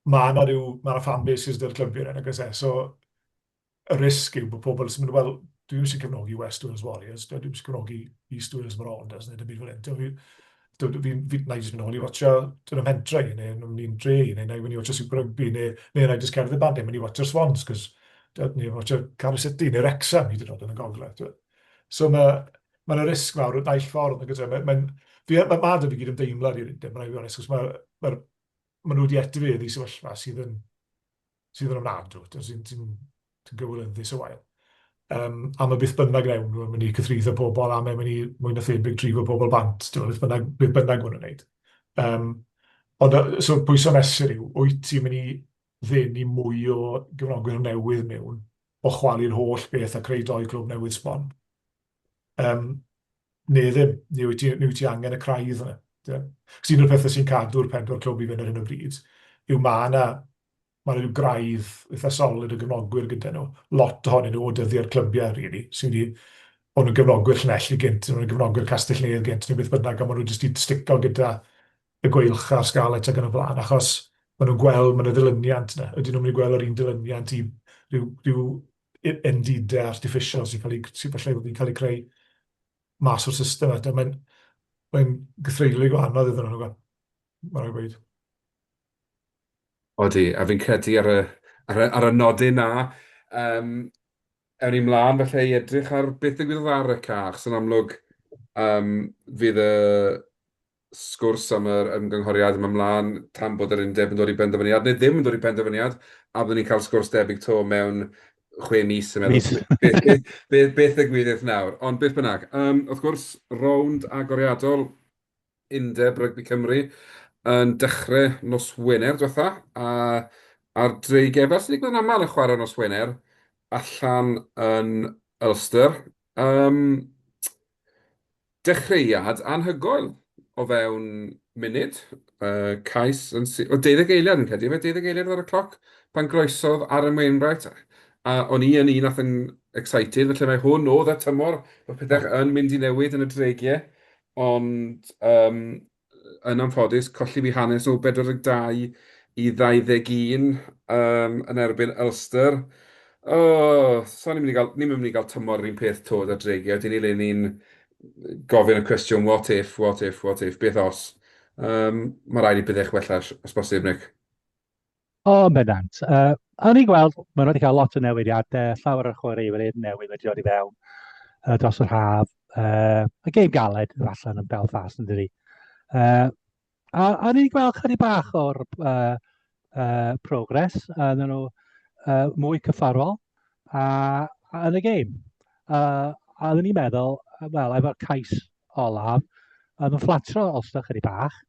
mae yna rhyw, mae yna fan bases 'da'r clybiau yna, nag oes e? So, y risg yw bod pobl sy'n mynd, wel, dwi ddim eisiau cefnogi West Wales Warriors, dwi ddim eisiau cefnogi East Wales Marauders, neu dim byd fel hyn. Fi, fi, fi, fi, na i jyst mynd nôl i watcho dyn nhw'n pentre i, neu nhw'n mynd i'n dre i, neu na i mynd i watcho Super Rugby, neu, neu na i jyst cerdded bant, neu mynd i watcho'r Swans, cos neu watcho Cardiff City, neu Wrexham, hyd yn oed yn y gogledd. So mae ma yna risg mawr y naill ffordd. Mae ma, fi, ma, ma da fi gyd ymdeimlad i'r undeb, mae'n rhaid i fi onest, cos mae ma, ma nhw wedi etifeddu sefyllfa sydd yn sydd yn ofnadw, sy'n sy, sy gywilyddus o wael. A mae beth bynnag wnewn nhw yn mynd i cythruddo pobl a mae'n mynd i mwy na thebyg drifo pobl bant, ti'n gwbod, beth bynnag, beth bynnag maen nhw'n wneud. Um, ond so pwyso mesur yw, wyt ti'n mynd i ddenu mwy o gefnogwyr newydd mewn o chwalu'r holl beth a creu doi glwb newydd sbon? Um, neu ddim, neu wyt ti, neu wyt ti angen y craidd yna. Yeah. Cos un o'r pethau sy'n cadw'r pedwar clwb i fynd ar hyn o bryd yw mae yna mae 'na ryw graidd eitha solid o gefnogwyr gyda nhw. Lot ohonyn nhw o dyddiau'r clybiau, really, sydd wedi... O'n nhw'n gefnogwyr Llanelli gynt, o'n nhw'n gefnogwyr Castell Nedd gynt, neu beth bynnag, a maen nhw jyst 'di stico gyda y Gweilch a'r Scarlets ac yn y blaen, achos maen nhw'n gweld, mae 'na ddilyniant 'na. Ydyn nhw'n mynd i gweld yr un dilyniant i ryw, ryw endidau artiffisial sy'n cael eu, sy'n falle wedi cael eu creu mas o'r system eto. Mae'n mae'n gythreulig o anodd iddyn nhw, mae'n rhaid gweud. Odi, a fi'n credu ar y, ar y, ar y nodyn 'na, yym, ewn ni mlaen falle i edrych ar beth ddigwyddodd ar y ca, achos yn amlwg fydd y sgwrs am yr ymgynghoriad yn mynd mlaen tan bod yr undeb yn dod i benderfyniad, neu ddim yn dod i benderfyniad, a byddwn ni'n cael sgwrs debyg 'to mewn 6 mis yn meddwl beth, beth, beth, beth ddigwyddith nawr. Ond beth bynnag, wrth gwrs, rownd agoriadol Undeb Rygbi Cymru yn dechrau nos Wener diwetha, a a'r Dreigiau, fel sy'n digwydd yn aml yn chwarae nos Wener, allan yn Ulster. Um, dechreuad anhygoel o fewn munud. Cais yn... O, 12 eiliad yn credu, fe 12 eiliad ar y cloc pan groesodd Aaron Wainwright. A o'n i yn un nath yn excited, felly mae hwn oedd y tymor, bod pethau yn mynd i newid yn y Dreigiau. Ond yym yn anffodus, colli fi hanes o 42 i 21 yn erbyn Ulster. O, so ni'n mynd i gael, ni'm yn mynd i gael tymor yr un peth 'to 'da Dreigiau. Ydyn ni le ni'n gofyn y cwestiwn what if, what if, what if, beth os? Yym, ma' raid i pethau wella os bosib, Nick. O, yn bendant. O'n i'n gweld, maen nhw wedi cael lot o newidiadau, llawer o chwaraewyr newydd wedi dod i fewn dros yr haf. Y gêm galed allan yn Belfast, yn dydi. A o'n i'n gweld chydig bach o'r progress, a oedden nhw mwy cyfforol a, a yn y gêm. A oedden ni'n meddwl, wel, efo'r cais olaf, oedd yn fflatro Ulster chydig bach,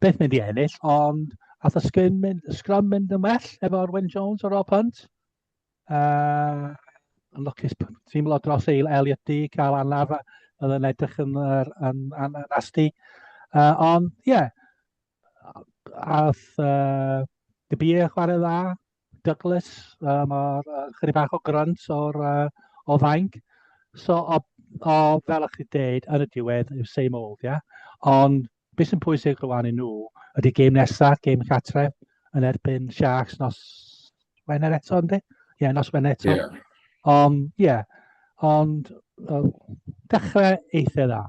byth mynd i ennill, ond ath y sgrim mynd, sgrym mynd yn well efo Wyn Jones o Rob Hunt. Yn lwcus teimlo dros eil Elliot D cael anaf oedd yn edrych yn, yn, yn, yn, yn nasty. Ond, ie, yeah, ath De Beer chwarae dda, Douglas, mae'r chydig bach o grunt o'r, o fainc. So, o, o, fel ych chi dweud, yn y diwedd, yw same old, ia. Yeah? Ond beth sy'n pwysig rwan i nhw ydy gêm nesaf, gêm cartref, yn erbyn Sharks nos Wener eto, ynddi? Ie, yeah, nos Wener eto. Yeah. Ond, ie, yeah, ond dechrau eitha dda.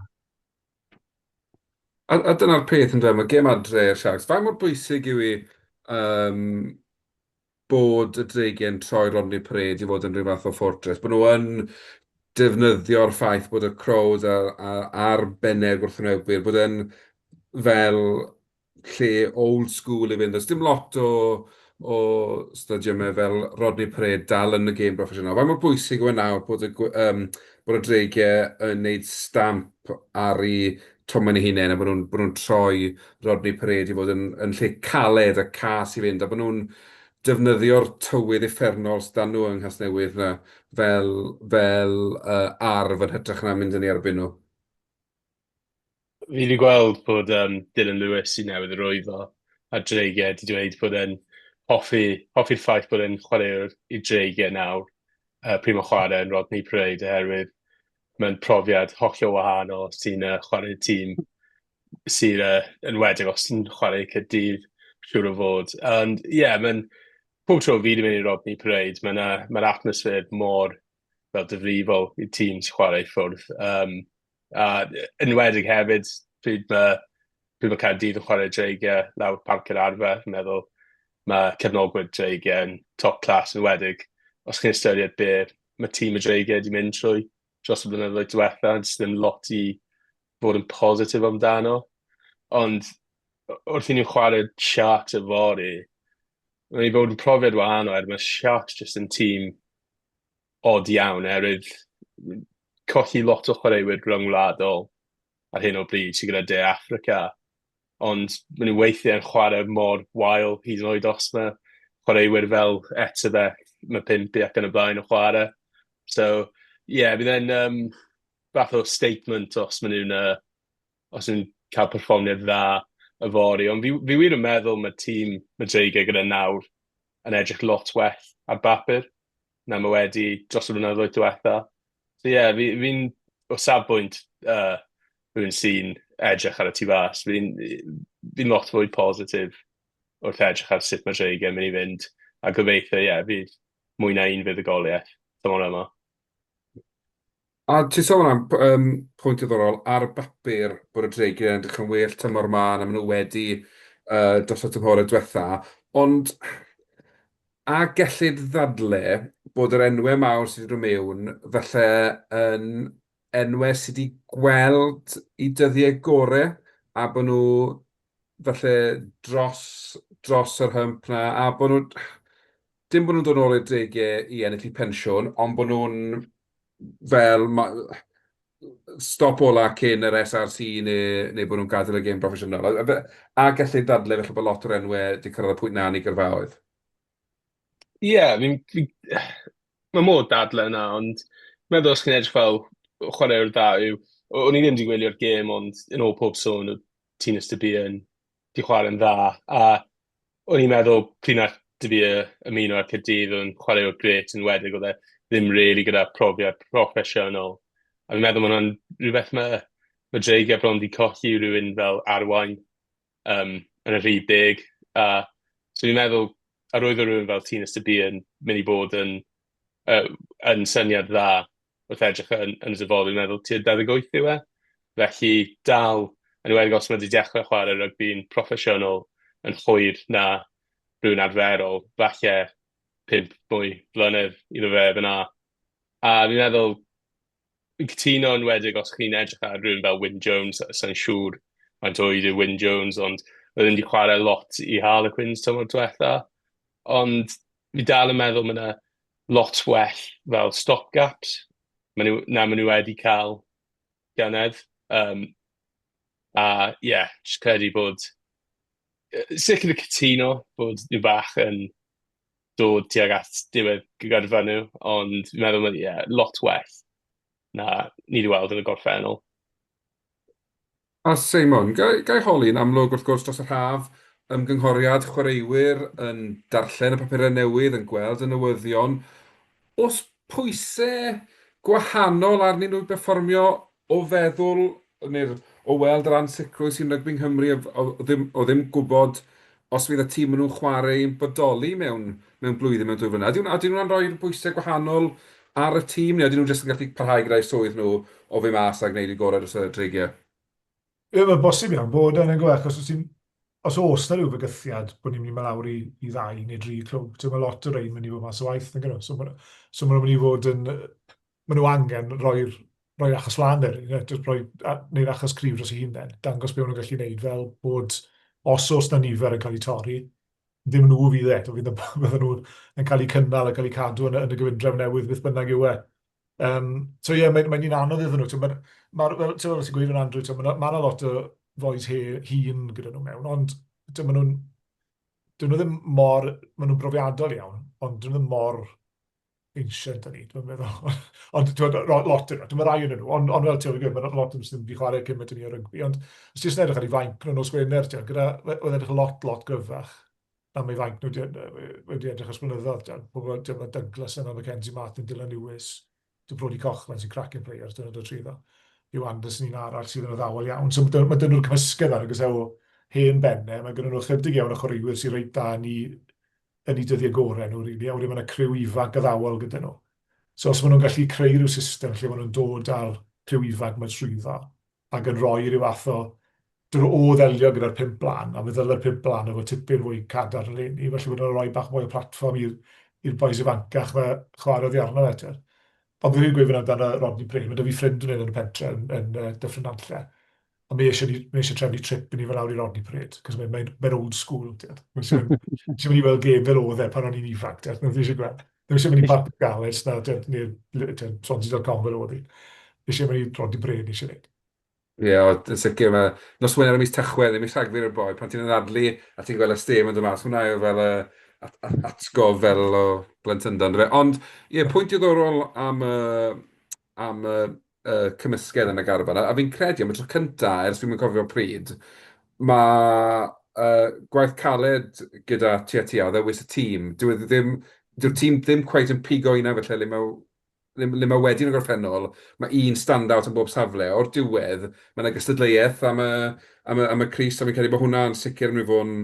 A dyna'r peth yndyfe, mae gêm adre i'r Sharks. Faint mor bwysig yw hi bod y Dreigiau'n troi Rodney Parade i fod yn rhyw fath o fortress? Bod nhw yn defnyddio'r ffaith bod y crowd ar bennau'r gwrthwynebwyr, bod e'n fel lle old school i fynd. Does dim lot o o stadiymau fel Rodney Parade dal yn y gêm broffesiynol. Faint mor bwysig yw e nawr bod y bod y Dreigiau yn wneud stamp ar eu tomen eu hunain a bod nhw'n bod nhw'n troi Rodney Parade i fod yn yn lle caled a cas i fynd a bod nhw'n defnyddio'r tywydd uffernol sy 'da nhw yng Nghasnewydd 'na fel fel arf yn hytrach na mynd yn eu erbyn nhw? Fi wedi gweld bod Dylan Lewis sy'n newydd arwyddo ar Dreigiau wedi dweud bod e'n hoffi, hoffi'r ffaith bod e'n chwaraewr i Dreigiau nawr, pryd mae'n chwarae yn Rodney Parade oherwydd mae'n profiad hollol wahanol os ti'n chwarae tîm sydd yn enwedig os ti'n chwarae i Caerdydd, siŵr o fod. Ond ie, yeah, mae'n pob tro fi wedi mynd i Rodney Parade, mae'n mae atmosffer mor fel difrifol i tîm sy'n chwarae i ffwrdd. A enwedig hefyd pryd mae Caerdydd yn chwarae Dreigiau lawr Parc yr Arfer, fi'n meddwl mae cefnogwyr Dreigiau yn top class, yn enwedig os chi'n ystyried be mae tîm y Dreigiau wedi mynd trwy dros y blynyddoedd diwetha, jyst ddim lot i fod yn positif amdano. Ond wrth i ni chwarae Sharks yfory, mae'n i fod yn profiad wahanol, er mae Sharks jyst yn tîm Od iawn, oherwydd colli lot o chwaraewyr rhyngwladol ar hyn o bryd sydd gyda De Affrica, ond maen nhw weithiau yn chwarae mor wael hyd yn oed os mae chwaraewyr fel Etzebeth, Mapimpi ac yn y blaen yn chwarae. So, ie, yeah, bydd e'n fath o statement os maen nhw'n os nhw'n cael perfformiad dda yfory. Ond fi wir yn meddwl mae tîm mae Dreigiau gyda nawr yn edrych lot well ar bapur na mae wedi dros y blynyddoedd diwetha. So ie, yeah, fi'n, fi, o safbwynt rhywun sy'n edrych ar y tu fas, fi'n fi lot fwy positif wrth edrych ar sut mae Dreigiau yn mynd i fynd. A gobeithio, ie, yeah, fydd mwy na un fuddugoliaeth tymor yma. A ti'n sôn am pwynt diddorol, ar bapur bod y Dreigiau yn edrych yn well tymor 'ma na maen nhw wedi dros y tymhorau diwetha, ond a gellid ddadle bod yr enwau mawr sydd wedi dod mewn falle yn enwau sydd wedi gweld eu dyddiau gorau a bod nhw falle dros, dros yr hump 'na a bod nhw... dim bod nhw'n dod nôl i'r Dreigiau i ennill eu pensiwn, ond bod nhw'n fel stop ola cyn yr SRC neu, neu bod nhw'n gadael y gêm broffesiynol. A, a gallai ddadlau felly bod lot o'r enwau wedi cyrraedd y pwynt 'na yn eu gyrfaoedd. Ie, yeah, fi'n... Fi, mae modd dadlau yna, ond meddwl os chi'n edrych fel chwaraewr dda yw... O'n i ddim wedi gwylio'r gêm, ond yn ôl pob sôn, oedd Tinus de Beer yn 'di chwarae'n dda, a o'n i'n meddwl pryd nath de Beer ymuno â Caerdydd, oedd yn chwaraewr grêt, yn enwedig oedd e ddim really gyda profiad proffesiynol. A fi'n meddwl ma' hwnna'n rhywbeth ma' Dreigiau bron 'di colli rhywun fel arwain yn y rhif 10. A so fi'n meddwl arwyddo rhywun fel Tinus de Beer yn mynd i bod yn syniad dda wrth edrych yn y dyfodol. Fi'n meddwl tua 28 yw e. Felly dal, yn enwedig os mae wedi dechrau chwarae rygbi'n proffesiynol yn hwyr na rhywun arferol, falle 5 mwy blynedd iddo fe fyna. A fi'n meddwl, fi'n cytuno yn enwedig os chi'n edrych ar rhywun fel Wyn Jones, sa i'n siŵr faint oed yw Wyn Jones, ond oedd e ddim wedi chwarae lot i Harlequins tymor diwetha. Ond fi dal yn meddwl mae yna lot well fel stopgaps maen nhw, na maen nhw wedi cael llynedd. A ie, yeah, jyst credu bod... Sicr yn cytuno bod nhw bach yn dod tuag at diwedd gyrfa nhw, ond fi'n meddwl mae, ie, lot well na ni wedi weld yn y gorffennol. A Seimon, ga i, ga i holi, yn amlwg wrth gwrs dros yr haf, ymgynghoriad chwaraewyr yn darllen y papurau newydd, yn gweld y newyddion, oes pwysau gwahanol arnyn nhw i berfformio o feddwl neu'r o weld yr ansicrwydd sy'n rygbi yng Nghymru, o, o, ddim, o ddim gwybod os fydd y tîm maen nhw'n chwarae yn bodoli mewn, mewn blwyddyn, mewn 2 flynedd. Ydyn, ydyn nhw'n rhoi bwysau gwahanol ar y tîm, neu ydyn nhw jyst yn gallu parhau gyda'i swydd nhw o fynd mas a gwneud eu gorau dros y Dreigiau? Ie, mae'n bosib iawn bod e'n gwybod, achos os ti'n, os oes 'na ryw fygythiad bod ni'n mynd i mynd lawr i ddau neu dri clwb, ti'n mae lot o rein mynd i fod mas o waith, nag ydyn nhw? So ma nhw'n mynd i fod yn, maen nhw angen rhoi'r rhoi achos mlaen there, you know, just rhoi, neu'r achos cryf dros eu hunain, dangos beth maen nhw'n gallu gwneud, fel bod os oes 'na nifer yn cael eu torri, ddim nhw fydd e, fydd bydden nhw yn cael eu cynnal a cael eu cadw yn y gyfundrefn newydd beth bynnag yw e. So ie, yeah, mae'n mae un anodd iddyn nhw. Mae, ma, fel ti'n gweud yn Andrew, mae ma yna lot o fois hŷn gyda nhw mewn, ond maen nhw'n, dyn nhw ddim mor, maen nhw'n brofiadol iawn, ond dyn nhw ddim mor ancient â ni, dwi'n meddwl. Ond ti'n lot yn nhw, dwi'n rai yn nhw, ond fel ti'n gweud, mae lot yn sydd wedi chwarae cymaint yn ni o rygbi, ond os ti'n edrych ar ei fainc nhw nos Wener, ti'n gyda, oedd edrych lot, lot gryfach na mae fainc nhw wedi edrych ers blynyddoedd, ti'n pobl, ti'n mae Douglas yna, Mackenzie Martin, Dylan Lewis, ti'n Brodie Cochran sy'n cracking players, dyna dod trwyddo. Hugh Anderson un arall sydd yn addawol iawn. So mae dyn nhw'r cymysgedd ar, agos o hen bennau, mae gen nhw chydig iawn o chwaraewyr sy'n reit da yn eu dyddiau gorau nhw, really. A wedyn mae yna criw ifanc addawol gyda nhw. So os maen nhw'n gallu creu rhyw system lle maen nhw'n dod â'r criw ifanc 'ma trwyddo ac yn rhoi rhyw fath o... Dyn nhw o ddelio gyda'r pump blaen, a fe ddyle'r pump blaen efo tipyn fwy cadarn eleni, felly maen nhw'n rhoi bach mwy o platfform i'r bois ifancach 'ma chwarae oddi arno fe, ti'n. Ond fi'n gweud fyna amdano Rodney Parade, mae 'da fi ffrind fan hyn yn y pentre yn Dyffryn Nantlle, a mae eisiau, mae eisiau trefnu trip i ni fel lawr i Rodney Parade, cos mae'n mae, mae old school, ti'n. Mae eisiau mynd i weld gêm fel oedd e pan o'n i'n ifanc, ti'n. Mae eisiau gweld. Ddim eisiau mynd i Parc Galles na, neu Swansea.com fel oedd hi. Eisiau mynd i Rodney Parade, eisiau gwneud. Ie, yeah, yn sicr, mae nos Wener ym mis Tachwedd, neu mis Rhagfyr yw'r boi, pan ti'n anadlu a ti'n gweld y stêm yn dod mas, hwnna yw fel y atgof fel o blentyndod, yndyfe? Ond, ie, pwynt diddorol am y, am y, y cymysgedd yn y garfan, a fi'n credu am y tro cynta, ers fi'm yn cofio pryd, mae gwaith caled gyda Tia Tia o ddewis y tîm, dyw e ddim, dyw'r tîm ddim cweit yn pigo un felly le mae le mae wedi yn y gorffennol, mae un stand-out yn bob safle. O'r diwedd, mae yna gystadleuaeth am y, am y, am y crys, a fi'n credu bod hwnna'n sicr yn mynd i fod yn,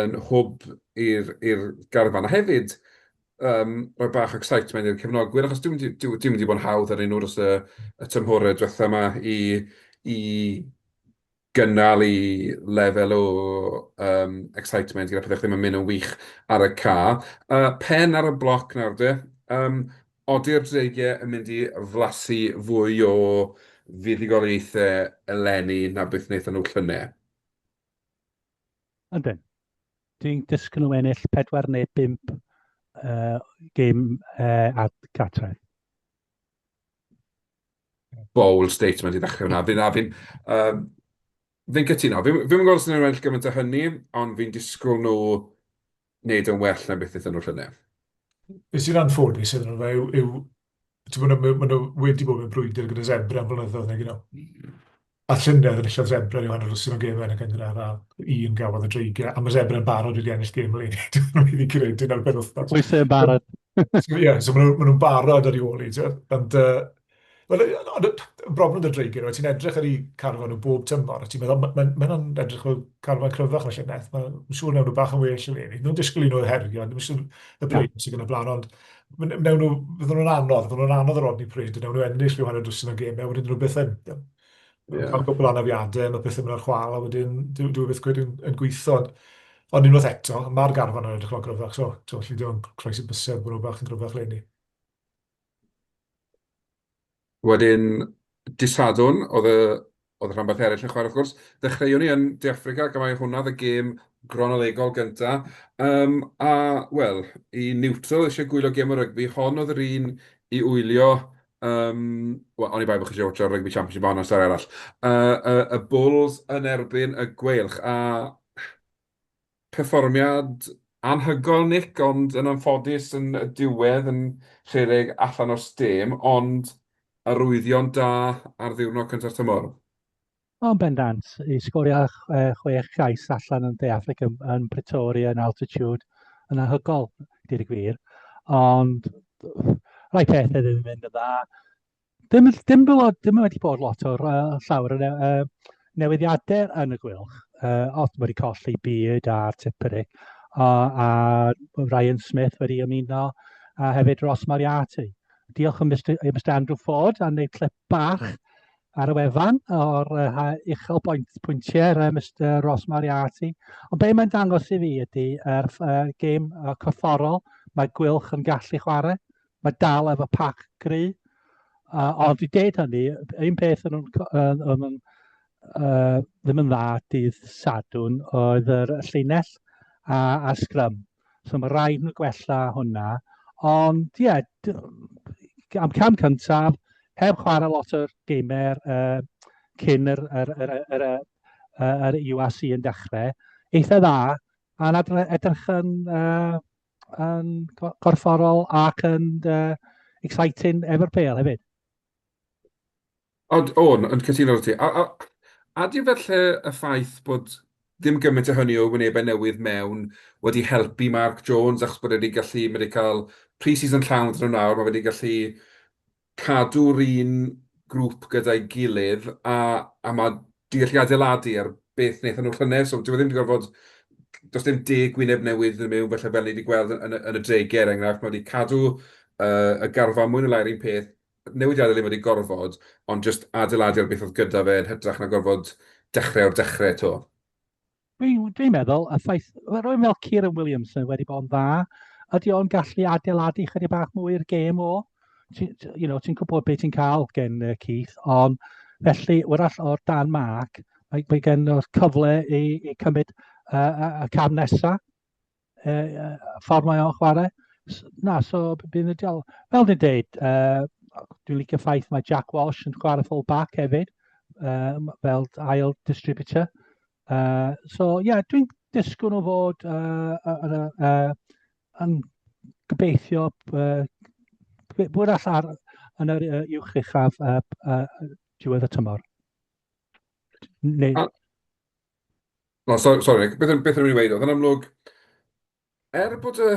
yn hwb i'r garfan. A hefyd, um, rhoi bach o excitement i'r cefnogwyr, achos dwi'n dwi, dwi mynd i bod yn hawdd arnyn nhw dros y, y tymhorau diwetha yma i, i gynnal i lefel o um, excitement gyda pethau ddim yn mynd yn wych ar y ca. Pen ar y bloc nawr de. Um, Ody'r dreigiau yn mynd i flasu fwy o fuddugoliaethau eleni na beth wnaethon nhw llynedd? Ydyn. Dwi'n disgwyl nhw ennill 4 neu 5 gêm at gartref. Bold statement i ddechrau hwnna. Fi'n fi'n um, fi'n cytuno. Fi'n fi gwybod os nhw'n ennill gymaint o hynny, ond fi'n disgwyl nhw wneud yn well na beth wnaethon nhw llynedd. Beth sy'n anffodus iddyn nhw fe yw, yw ti'n bod, maen nhw wedi bod mewn brwydr gyda Zebra am flynyddoedd neu gyda. A llynedd enillodd Zebra ryw hanner dwsin o gemau yn y gynghrair a un gafodd y Dreigiau. A mae Zebra yn barod wedi ennill gêm eleni. Dyn nhw'n mynd i credu ar penwythnos. Pwy sy'n barod? Ie, so maen nhw'n barod ar ei ôl hi. Ond, wel, ond y broblem 'da'r Dreigiau, ti'n edrych ar eu carfan nhw bob tymor, a ti'n meddwl, mae'n ma, ma edrych fel carfan cryfach na llynedd. Mae'n siŵr newn nhw bach yn well eleni. Nhw'n disgwyl i nhw herio, ddim eisiau y play-offs sydd yn y blaen, ond newn nhw, fydden nhw'n anodd, fydden nhw'n anodd ar Rodney Parade, newn nhw ennill rhyw hanner dwsin o gemau, wedyn nhw byth yn. Yeah. Cael cwpl o anafiadau, mae pethau'n mynd ar chwal, a wedyn dyw e byth cweit yn, yn gweithio. Ond, ond unwaith eto, mae'r garfan yn edrych lot gryfach, so ti'n gallu dim ond croesi bysedd bod nhw bach yn gryfach leni. Wedyn, dydd Sadwrn, oedd y oedd y rhanbarth eraill yn chwarae wrth gwrs. Ddechreuon ni yn De Affrica, ac mai hwnna oedd y gêm gronolegol gynta. Um, a, wel, i neutral eisiau gwylio gêm o rygbi, hon oedd yr un i wylio. Um, Wel, oni bai bod chi eisiau watcho'r Rugby Championship, ond stori arall. Y, y Bulls yn erbyn y Gweilch, a Perfformiad anhygoel, Nick, ond yn anffodus yn y diwedd yn rhedeg allan o stêm, ond arwyddion da ar ddiwrnod cynta'r tymor. O'n bendant, i sgorio chwech cais allan yn De Affrica yn Pretoria yn altitude yn anhygoel, dweud y gwir. Ond rhai pethau ddim yn mynd yn dda. Dim, dim, dim wedi bod lot o'r llawer o newidiadau yn y Gweilch. Os wedi colli Beard a'r Tipuric, a Ryan Smith wedi ymuno, a hefyd Ross Moriarty. Diolch yn Mr, Mr Andrew Ford am wneud clip bach ar y wefan o'r uchel bwynt, pwyntiau Mr Ross Moriarty. Ond be mae'n dangos i fi ydy yr gêm corfforol mae Gweilch yn gallu chwarae. Mae dal efo pac gry. Ond i deud hynny, un peth yn, yn, yn, yn ddim yn dda dydd Sadwrn oedd yr llinell a, a sgrym. So mae rhaid nhw gwella hwnna. Ond ie, yeah, am cam cyntaf, heb chwarae lot o'r gamer cyn yr, yr, yr, yr, yr, yr URC yn dechrau, eitha dda, a'n edrych yn yn gorfforol ac yn exciting efo'r bêl hefyd. Ond, o, yn cytuno 'da ti. A, a, a di felly y ffaith bod ddim gymaint o hynny o wynebau newydd mewn wedi helpu Mark Jones, achos bod e wedi gallu, mae wedi cael pre-season llawn iddyn nhw nawr, mae wedi gallu cadw'r un grŵp gyda'i gilydd a a ma' 'di gallu adeiladu ar beth wnaethon nhw llynedd, so dyw e ddim 'di gorfod... does dim deg gwyneb newydd yn mewn falle fel ni 'di gweld yn y yn y dreigiau er enghraifft, mae wedi cadw yy y garfan mwy neu lai'r un peth, newidiadau ddim wedi gorfod, ond jyst adeiladu ar beth oedd gyda fe yn hytrach na gorfod dechrau o'r dechrau 'to. Dwi'n dwi meddwl, y ffaith, rwy'n fel Kieran Williamson wedi bod yn dda, ydy o'n gallu adeiladu chydig bach mwy i'r gêm o? Ti'n you know, ti gwybod beth ti'n cael gen Keith, ond felly, wrach o'r dan Mark, mae, mae gen o'r cyfle i, i cymryd y cam nesaf, ffordd mae o'n chwarae. Na, so bydd yn diol. Fel dwi'n deud, dwi'n licio ffaith mae Jack Walsh yn chwarae full back hefyd, fel ail distributor. So, ie, yeah, dwi'n disgwyl nhw fod yn gobeithio bod all ar yn yr uwch uchaf diwedd y tymor. Neu... A, no, so, sorry, beth, beth o'n i'n weud, oedd yn amlwg, er bod y,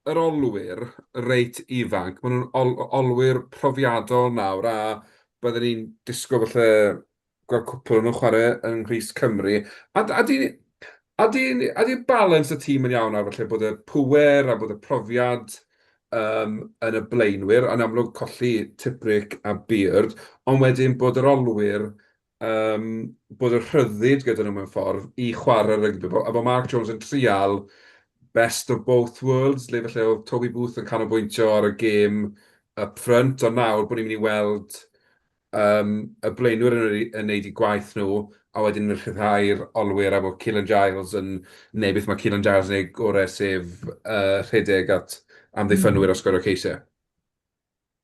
yr olwyr reit ifanc, maen nhw'n ol, olwyr profiadol nawr, a byddwn ni'n disgwyl falle gweld cwpl o'n nhw'n chwarae yng nghrys Cymru. A, a di, a di, a di balance y tîm yn iawn nawr, falle bod y pŵer a bod y profiad um, yn y blaenwyr, yn amlwg colli Tipuric a Beard, ond wedyn bod yr olwyr, um, bod y rhyddid gyda nhw mewn ffordd i chwarae rygbi. A bod Mark Jones yn trial best of both worlds, le falle oedd Toby Booth yn canolbwyntio ar y gêm up front, ond nawr bod ni'n mynd i weld um, y blaenwyr yn, yn neud eu gwaith nhw, a wedyn yn rhyddhau'r olwyr a bod Keelan Giles yn neud beth mae Keelan Giles yn ei gorau, sef rhedeg at amddiffynwyr a sgorio ceisiau.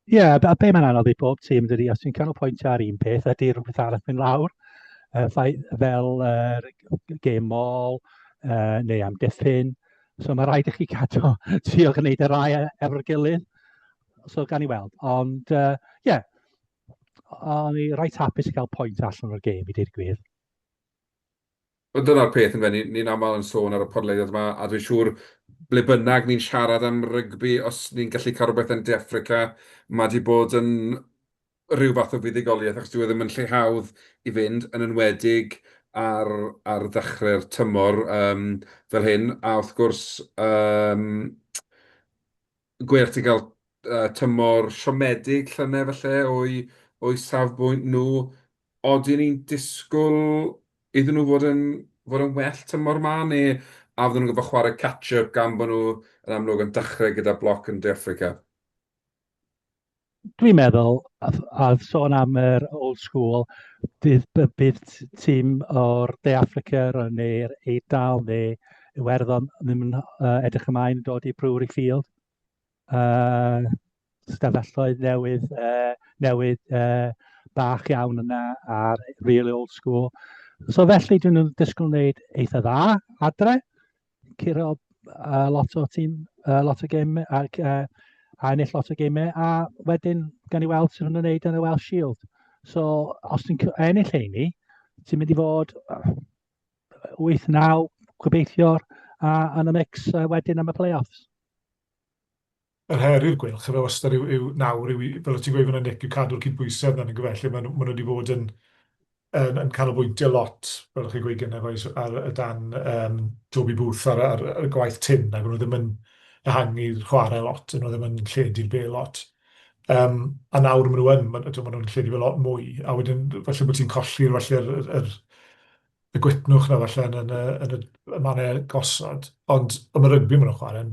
Ie, yeah, a be mae'n anodd i bob tîm dydy, os ti'n canolbwyntio ar un peth, ydy rhywbeth arall mynd lawr, fel game maul, neu amddiffyn. So mae rhaid i chi cadw, trio gwneud y rai efo'r gilydd. So gan i weld. Ond, ie, yeah, o'n i reit hapus i gael pwynt allan o'r gêm i dweud y gwir. Wel, dyna'r peth yndyfe, ni'n ni aml yn sôn ar y podlediad yma, a dwi'n siŵr ble bynnag ni'n siarad am rygbi, os ni'n gallu cael rhywbeth yn De Affrica, mae 'di bod yn rhyw fath o fuddugoliaeth, achos dyw e ddim yn lle hawdd i fynd, yn enwedig ar, ar ddechrau'r tymor um, fel hyn. A wrth gwrs, um, Gweilch 'di gael uh, tymor siomedig llynedd falle o'i, o'i safbwynt nhw. Odyn ni'n disgwyl iddyn nhw fod yn, fod yn well tymor 'ma, neu a fydden nhw'n gorfod chwarae catch-up gan bod nhw yn amlwg yn dechrau gyda bloc yn De Affrica? Dwi'n meddwl, a, a sôn am yr old school, bydd, bydd tîm o'r De Affrica neu'r Eidal neu Iwerddon ddim yn edrych ymlaen yn dod i Brewery Field. Stafelloedd newydd, newydd bach iawn yna a'r really old school. So felly dwi'n disgwyl wneud eitha dda adre. Curo lot o tîm, lot o gêm, ac a ennill lot o gemau, a wedyn gan i weld sut nhw'n gwneud yn y Welsh Shield. So, os ti'n ennill heini, ti'n mynd i fod 8-9, gobeithio, a yn y mix wedyn am y play-offs. Yr her i'r Gweilch, efo wastad yw, yw nawr, yw, fel o ti'n gweud fan'na Nick, yw cadw'r cydbwysedd 'na, nag yw e, lle maen nhw, maen nhw wedi bod yn, yn, yn canolbwyntio lot, fel o'ch chi'n gweud gynne, bois, ar y dan um, Toby Booth ar, ar, ar y gwaith tyn, ac o'n nhw ddim yn ehangu'r chwarae lot, o'n nhw ddim yn lledu'r bel lot. Um, a nawr maen nhw yn, maen, maen nhw'n lledu fe lot mwy, a wedyn falle bod ti'n colli'r falle'r yr, yr, y gwytnwch na falle yn, yn, y, yn y, y mannau gosod. Ond am y rygbi maen nhw'n chwarae'n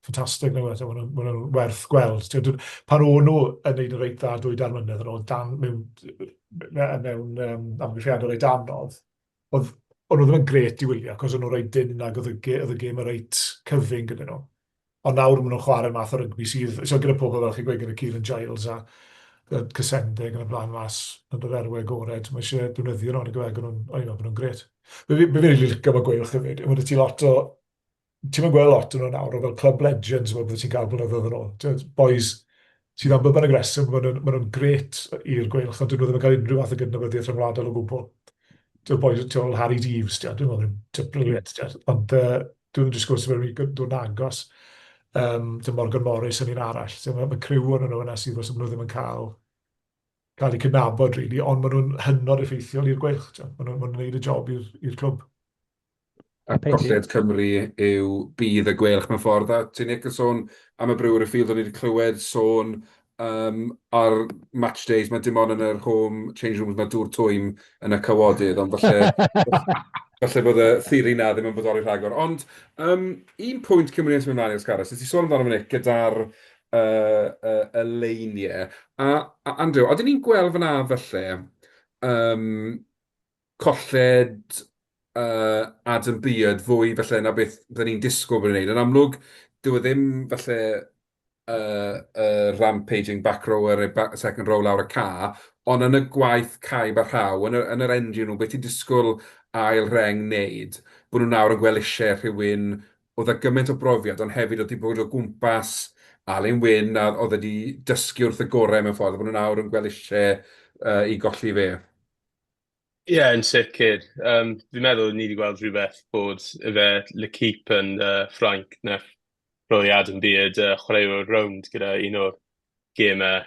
ffantastig nag oes e? Maen nhw'n maen nhw werth gweld. Ti'n pan o'n nhw yn neud yn reit dda dwy dair mlynedd yn ôl, dan, mewn, mewn um, amgylchiadau reit anodd, oedd o'n nhw ddim yn grêt i wylio, cos o'n nhw reit dynn ac oedd y, oedd y gêm yn reit cyfyng gyda nhw. Ond nawr maen nhw'n chwarae'r math o rygbi sydd, so gyda pobl fel chi'n gweud, gyda Kieran Giles a Cysende gan y blaen mas yn yr erwe agored, mae eisiau defnyddio nhw, nag yw e, o'n i'n meddwl bod nhw'n grêt. Be fi'n rili licio am y Gweilch hefyd, yw bod ti lot o ti'm yn gweld lot o'n nhw nawr o fel club legends fel bydde ti'n cael blynyddoedd yn ôl. Ti'n boys sydd am byddai'n aggressive, maen nhw'n ma nhw grêt i'r Gweilch, ond dyn nhw ddim yn cael unrhyw fath o gydnabyddiaeth rhyngwladol o gwbl. Ti'n boys, ti'n fel Harri Deaves, ti'n dwi'n meddwl, ti'n brilliant, ti'n ond uh, dwi'n disgwyl sydd wedi dod yn agos. Um, ti'n Morgan Morris yn un arall. Ti'n mae, mae criw o'n nhw yna sydd os nhw ddim yn cael cael eu cydnabod, really, ond maen nhw'n hynod effeithiol i'r Gweilch. Maen nhw'n ma nhw gwneud y job i'r clwb. A colled Cymru yw budd y Gweilch mewn ffordd. A ti'n Nick yn sôn am y Brewery Field, o'n i wedi clywed sôn um, ar match days, mae dim ond yn yr home change rooms mae dŵr twym yn y cawodydd, ond falle, falle bod y theori na ddim yn bodoli rhagor. Ond um, un pwynt cyn bod ni'n symud ymlaen i'r sgares, ti sôn amdano fe Nick gyda'r uh, y leiniau. A, a Andrew, oedden ni'n gweld fyna falle um, colled uh, Adam Beard fwy falle na beth bydden ni'n disgwyl bod yn gwneud. Yn amlwg, Dyw e ddim falle y y rampaging back rower neu back, second row lawr y ca, ond yn y gwaith caib a rhaw, yn y, yn yr engine room, beth ti'n disgwyl ail reng wneud, bod nhw nawr yn gweld eisiau rhywun oedd â gymaint o brofiad, ond hefyd oedd wedi bod o gwmpas Alun Wyn a oedd wedi dysgu wrth y gorau mewn ffordd, bod nhw nawr yn gweld eisiau i golli fe. Ie, yeah, yn sicr. Fi'n meddwl ni wedi gweld rhywbeth bod efe L'Equipe yn Ffrainc nath rhoi Adam Beard chwaraewr rownd gyda un o'r gemau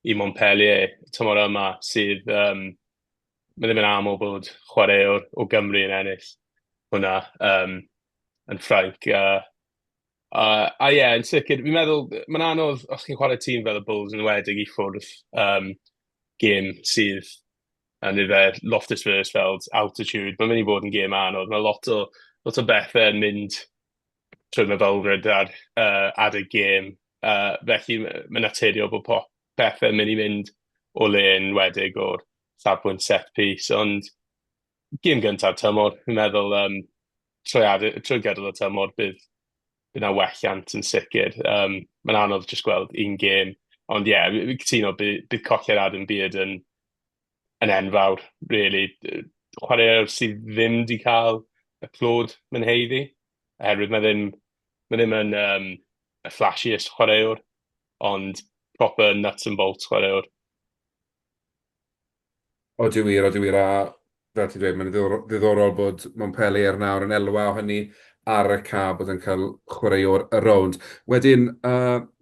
i Montpellier tymor yma sydd mae ddim yn aml bod chwaraewr o Gymru yn ennill hwnna yn Ffrainc. A ie, yn sicr, fi'n meddwl, mae'n anodd os chi'n chwarae tîm fel y Bulls yn enwedig i ffwrdd gêm sydd yn ife Loftus Versfeld, altitude, mae'n mynd i fod yn gêm anodd. Mae lot o bethau yn mynd trwy meddylfryd ar adeg gêm, felly mae'n naturiol bod pethau yn mynd i fynd o le yn enwedig o'r safbwynt set piece, ond gêm gyntaf tymor, fi'n meddwl trwy gydol y tymor bydd 'na welliant yn sicr. Mae'n anodd jyst gweld un gêm, ond ie, yeah, fi'n cytuno bydd colli'r Adam Beard yn enfawr, really. Chwaraewr sydd ddim wedi cael y clod mae'n haeddu, oherwydd mae ddim yn y flashiest chwaraewr, ond proper nuts and bolts chwaraewr. Odi wir, odi wir, a fel ti'n dweud, mae'n ddiddorol bod Montpellier nawr yn elwa o hynny ar y ca bod yn cael chwaraewr y rownd. Wedyn,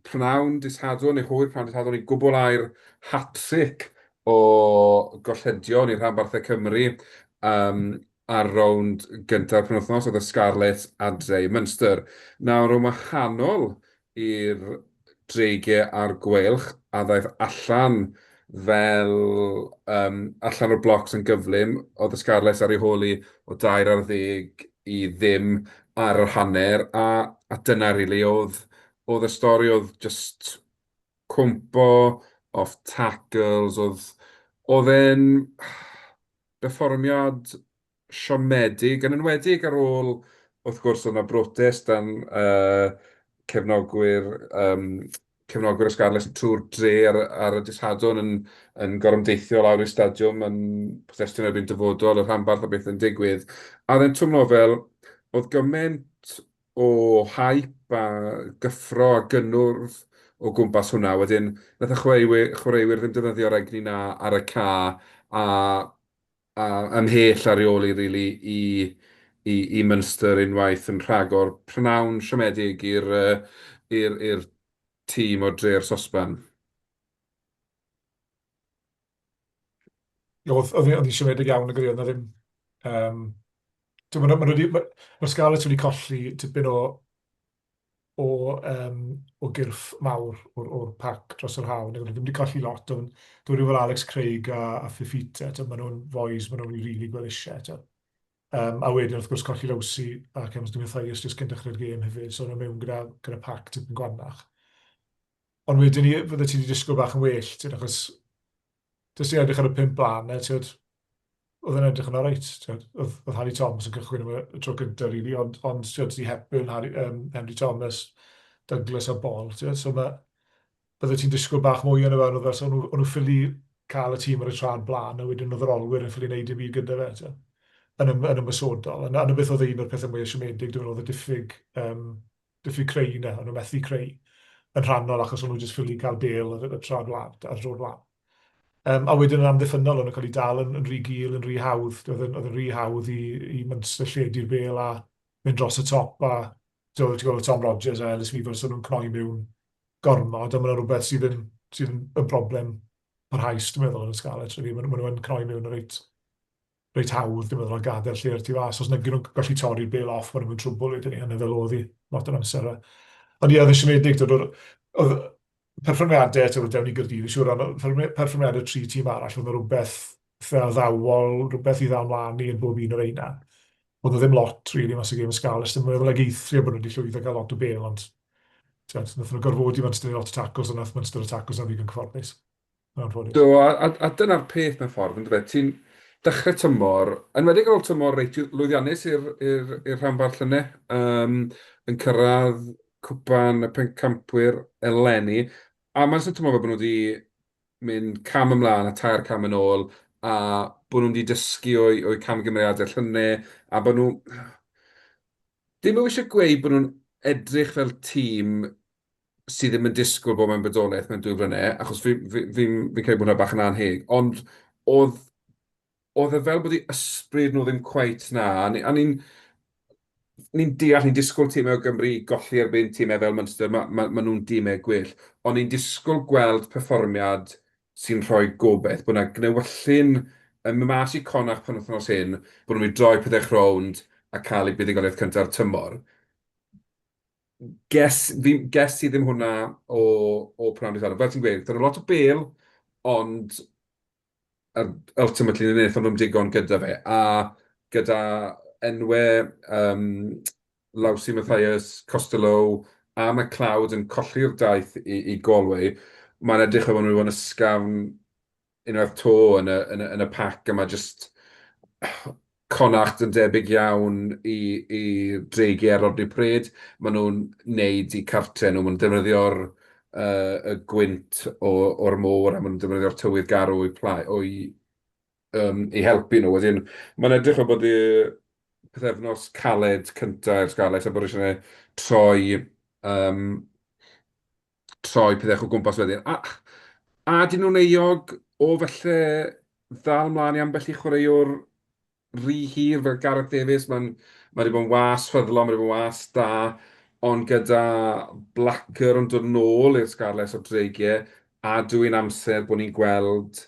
prynawn dydd Sadwrn, neu hwyr prynawn dydd Sadwrn, i gwblhau'r hat-trick o golledion i rhanbarthau Cymru ar rownd gyntaf penwythnos, oedd y Scarlets adre i Munster. Nawr, yn wahanol i'r Dreigiau a'r Gweilch a ddaeth allan fel allan o'r blocs yn gyflym, oedd y Scarlets ar ei hôl hi o 13 i ddim ar yr hanner, a dyna really oedd y stori, oedd just cwmpo off tackles, oedd e'n berfformiad siomedig, yn enwedig ar ôl, wrth gwrs, oedd 'na brotest dan cefnogwyr y Scarlets trwy'r dre ar y dydd Sadwrn yn gorymdeithio lawr i'r stadiwm yn protestio yn erbyn dyfodol y rhanbarth a beth yn digwydd. A oedd e'n twmlo fel, oedd gymaint o hype a gyffro a gynnwrf o gwmpas hwnna. Wedyn, nath y chwaraewyr ddim defnyddio'r egni 'na ar y ca a ymhell ar ei ôl i really i Munster unwaith yn rhagor. Prynawn siomedig i'r tîm o Dre'r Sosban. Oedd hi'n siomedig iawn y gwir, oedd na ddim. Mae'r Scarlets wedi colli tipyn o gyrff mawr o'r pac dros yr haf. Nhw ddim wedi colli lot, ond dwi'n rhyw fel Alex Craig a Fifita, maen nhw'n fois, maen nhw'n rili gweld eisiau. A wedyn wrth gwrs colli Lousi a Kemsley Mathias jyst cyn dechrau'r gêm hefyd, so nhw'n mewn gyda pac tipyn gwannach. Ond wedyn ni, fydde ti wedi disgwyl bach yn well, ti'n achos jyst i edrych ar y pump blaen, ti'n oedd yn edrych yn alright. Oedd Harry Thomas yn cychwyn am y tro cyntaf, really, ond ti'n ti Hepburn, Henry Thomas, Douglas a Ball. Ti'n so mae, bydde ti'n disgwyl bach mwy yn y fe, oedd fel, so o'n nhw ffili cael y tîm ar y traed blaen, a wedyn oedd yr olwyr yn ffili wneud dim byd gyda fe, ti'n yn ymosodol. A 'na beth oedd un o'r pethau mwyaf siomedig, dwi'n meddwl, oedd y diffyg creu 'na, o'n nhw methu creu yn rhannol achos o'n nhw jyst ffili cael bêl ar y traed blaen, ar y droed blaen. A wedyn yn amddiffynnol, o'n nhw'n cael eu dal yn rhy gul, yn rhy hawdd. Oedd yn rhy hawdd i Munster lledu'r bêl a mynd dros y top a ti'n gweld Tom Rogers a Ellis Weaver, so nhw'n cnoi mewn gormod, a mae'n rhywbeth sydd yn broblem parhaus, dwi'n meddwl, yn y Scarlets. Really. Maen nhw'n cnoi mewn yn reit hawdd, dwi'n meddwl, a gadael lle ar tu fas. Os nag nhw'n gallu torri'r bêl off, maen nhw'n trwbl wedyn ni, hynny fel oedd hi lot o'r amser. Ond ie, oedd yn siomedig, dod o'r oedd perfformiadau, ti'n dewn i Gaerdydd, yn siŵr, ond perfformiadau tri tîm arall, oedd rhywbeth eitha addawol, rhywbeth i ddal mlaen i yn bob un o'r reina. Oedd ddim lot, really, mas o gêm y Scarlets. Dwi'n meddwl ag eithrio bod nhw wedi llwyddo gael lot o bêl, ond nath nhw gorfodi Munster i lot o tackles, ond nath Munster o tackles na ddigon cyfforddus. Do, a dyna'r peth mewn ffordd, yn dweud, ti'n Dechrau tymor, yn enwedig ar ôl tymor reit lwyddiannus i'r rhanbarth llynedd, yn cyrraedd Cwpan y Pencampwyr eleni, a mae'n jyst yn teimlo fel bod nhw wedi mynd cam ymlaen a tair cam yn ôl, a bod nhw wedi dysgu o'u camgymeriadau llynedd, a bod nhw... Ddim eisiau gweud bod nhw'n edrych fel tîm sydd ddim yn disgwyl bod mewn bodolaeth mewn 2 flynedd, achos fi'n fi credu bod hwnna bach yn anheg, ond oedd e fel bod eu ysbryd nhw ddim cweit 'na, a ni'n deall, ni'n disgwyl tîmau o Gymru i golli erbyn tîmau fel Munster, ma nhw'n dîmau gwell, ond ni'n disgwyl gweld perfformiad sy'n rhoi gobaith, bod 'na gnewyllyn yn mynd mas i Connacht penwythnos hyn, bod nhw'n mynd i droi pethau rownd a cael eu buddugoliaeth cynta'r tymor. Ges i ddim hwnna o pnawn dydd Sadwrn. Fel ti'n gweud, wnaethon nhw lot o bêl, ond ultimately wnaethon nhw'm digon gyda fe. A gyda enwau Lowsy Mathias, Costelow a McLeod yn colli'r daith i Galway, mae'n edrych fel bod nhw wedi bod yn ysgafn unwaith 'to yn y pac, a mae jyst Connacht yn debyg iawn i Dreigiau ar Rodney Parade. Maen nhw'n wneud eu cartre nhw, maen nhw'n defnyddio'r y gwynt o'r môr a maen nhw'n defnyddio'r tywydd garw o'u helpu nhw. Wedyn mae'n edrych fel bod y pythefnos caled cynta i'r Scarlets a bod eisiau troi pethau o gwmpas wedyn. A dyn nhw'n euog o falle ddal mlaen i ambell i chwaraewr rhy hir fel Gareth Davies? Mae wedi bod yn was ffyddlon, mae wedi bod yn was da, ond gyda Blacker yn dod nôl i'r Scarlets o'r Dreigiau, a dwy'n amser bod ni'n gweld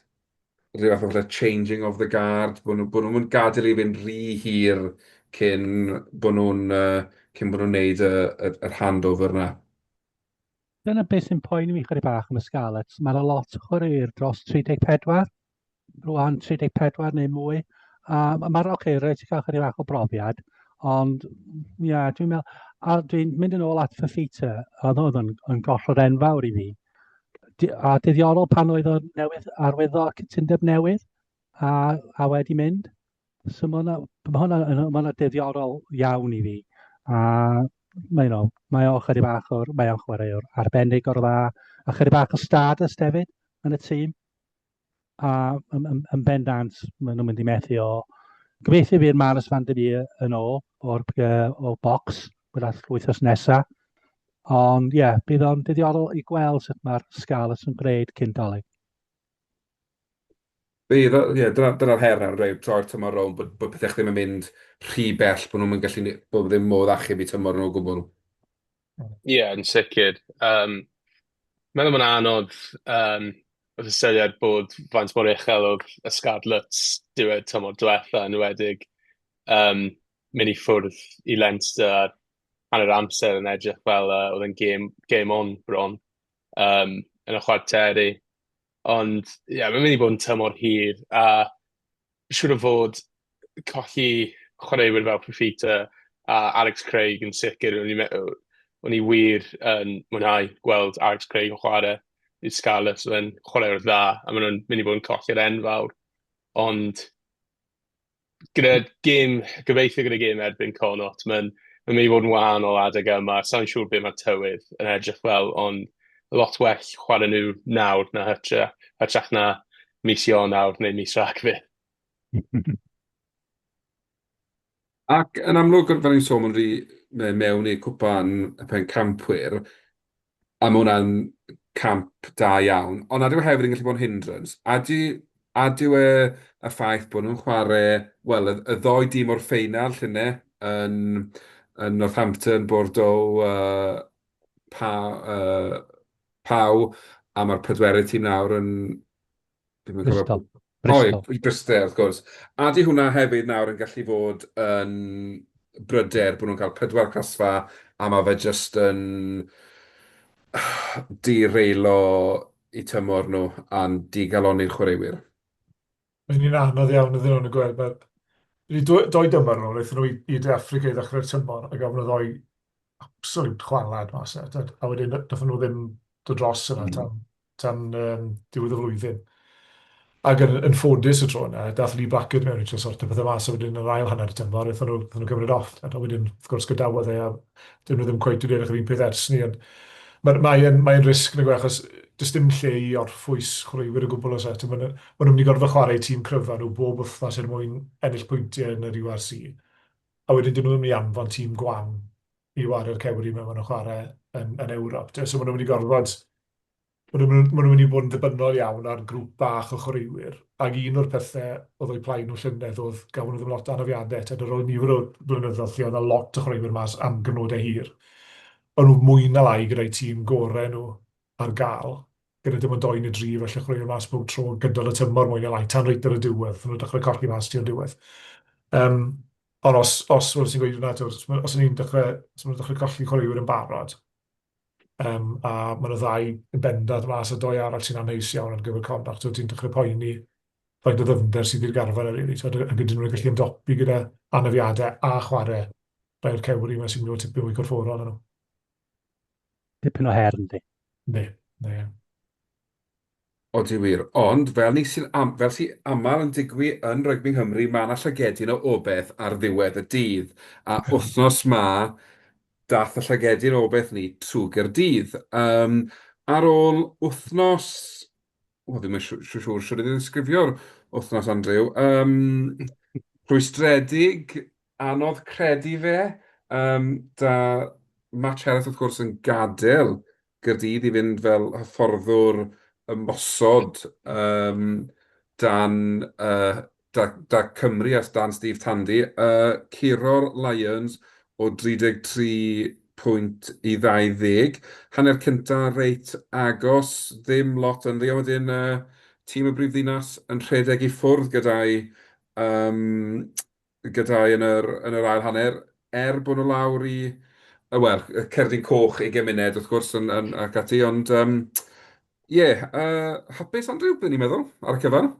rhyw fath o falle changing of the guard, bod nhw'n gadael i fynd rhy hir cyn bod nhw'n neud yr handover 'na. Dyna beth sy'n poeni fi chydig bach am y Scarlets. Mae yna lot o chwaraewyr dros 34, rwan 34 neu mwy. A mae'r, oce, okay, rhaid ti cael chydig bach o brofiad, ond ia, yeah, dwi'n meddwl, a dwi'n mynd yn ôl at Fifita, oedd yn golled enfawr i fi. A diddorol pan oedd o'n newydd arwyddo cytundeb newydd a wedi mynd. So mae hwnna, ma hwnna, ma hwnna diddorol iawn i fi. A mae o chydig bach o'r, mae o'n chwaraewr arbennig o'r dda, a chydig bach o stardust hefyd yn y tîm. A yn bendant, maen nhw'n mynd i methu o. Gobeithio fydd Marius van der Meer yn ôl o'r box wrach wythnos nesaf. Ond ie, yeah, bydd o'n diddorol i gweld sut mae'r Scarlets yn gwneud cyn Dolig. Bydd, ie, dyna'r her nawr, dweud, troi'r tymor rownd, bod pethau ddim yn mynd rhy bell, bod nhw'n gallu, bod ddim modd achub eu tymor nhw o gwbl. Ie, yeah, yn sicr. Meddwl mae'n anodd wrth ystyried bod faint mor uchel oedd y Scarlets diwedd tymor diwetha, yn enwedig mynd i ffwrdd i Leinster ar hanner amser yn edrych fel oedd yn game on bron yn y chwarteri. Ond ie, yeah, mae'n mynd i bod yn tymor hir a siŵr o fod colli chwaraewyr fel Fifita a Alex Craig yn sicr. O'n i wir yn mwynhau gweld Alex Craig yn chwarae i'r Scarlets, oedd e'n chwaraewr dda a maen nhw'n mynd i bod yn colli'r enfawr. Ond gyda gêm, gobeithio gyda gêm erbyn Connacht, mae'n ma mynd i fod yn wahanol adeg yma. Sa'n siŵr beth mae'r tywydd yn edrych fel, ond lot well chwarae nhw nawr na hytrach na mis Ionawr neu mis Rhagfyr. Ac yn amlwg, fel ni'n sôn, maen nhw wedi mynd mewn i Cwpan y Pencampwyr, a mae hwnna'n camp da iawn, ond nad yw e hefyd yn gallu bod yn hindrance? A ydyw e y ffaith bod nhw'n chwarae, wel, y ddou dîm o'r ffeinal llynedd yn Northampton, Bordeaux, Pau, a mae'r pedwerydd tîm nawr yn... Bristol. Bristol. O, i Bryste, wrth gwrs. A 'di hwnna hefyd nawr yn gallu fod yn bryder bod nhw'n cael pedwar crasfa a mae fe jyst yn direilo eu tymor nhw a'n digalonni'r chwaraewyr? Mae'n un anodd iawn iddyn nhw'n y gweld. Mae doi dymor nhw, wnaethon nhw i De Affrica i ddechrau'r tymor a gafon nhw ddoi absolute chwalad mas yna. A wedyn nathon nhw ddim dod dros yna tan diwedd y flwyddyn. Ac yn, yn ffodus y tro yna, dath Lee Blackett mewn i trio sortio pethau mas, a wedyn yn yr ail hanner tymor, wnaethon nhw, wnaethon nhw gymryd off. A wedyn, wrth gwrs, gadawodd e, a dyn nhw ddim cweit wedi edrych yr un peth ers ni. Ond mae'n mae mae, mae risg nag yw e, achos does dim lle i orffwys chwaraewyr o gwbl oes e. Maen nhw'n mynd i gorfod chwarae tîm cryfa nhw bob wythnos er mwyn ennill pwyntiau yn yr URC. A wedyn dyn nhw ddim yn mynd i anfon tîm gwan i ware'r cewri mewn maen nhw'n chwarae yn, yn Ewrop. So maen nhw'n mynd i gorfod Maen nhw'n maen nhw'n mynd i fod yn ddibynnol iawn ar grŵp bach o chwaraewyr, ac un o'r pethau oedd o'u plaid nhw llynedd oedd gafon nhw ddim lot o anafiadau, tibod, ar ôl nifer o flynyddoedd lle oedd 'na lot o chwaraewyr mas am gyfnodau hir, o'n nhw mwy na lai gyda'u tîm gorau nhw ar gael, gyda dim ond dou neu dri falle chwaraewyr mas bob tro gydol y tymor mwy na lai, tan reit ar y diwedd, wnaethon nhw dechrau colli mas tua'r diwedd. Um, ond os, os, fel ti'n gweud hwnna, os, os ni'n dechrau, os maen nhw'n dechrau colli chwaraewyr yn barod, Um, a mae yna ddau yn bendant mas a doi arall sy'n amheus iawn ar gyfer Connacht, so ti'n dechrau poeni faint o ddyfnder sydd i'r garfan rili. So, ac ydyn nhw'n gallu ymdopi gyda anafiadau a chwarae rhai o'r cewri yma sy'n mynd i fod tipyn mwy corfforol na nhw. Tipyn o her, yndi? Yndi, yndi. Odi wir, ond fel ni sy'n am, fel sy'n aml yn digwy yn rygbi Nghymru, mae 'na llygedyn o obeth ar ddiwedd y dydd, a wythnos 'ma dath y llygedyn o obeth ni trwy Gaerdydd. Yym, ar ôl wythnos, wel ddim yn siŵr siŵr shwt i ddisgrifio'r wythnos Andrew, yym, rhwystredig, anodd credu fe, yym, 'da Matt Sherratt wrth gwrs yn gadael Gaerdydd i fynd fel hyfforddwr ymosod um, dan, uh, da, da Cymru a dan Steve Tandy, uh, curo'r Lions o 33 pwynt i 20. Hanner cynta reit agos, ddim lot ynddi, a wedyn uh, tîm y brifddinas yn rhedeg i ffwrdd gyda'i um, gyda'i yn yr, yn yr ail hanner, er bod nhw lawr i, wel, cerdyn coch i gymuned, wrth gwrs, yn, yn, ac ati, ond um, ie, yeah, hapus Andrew, byddwn ni'n meddwl, ar y cyfan?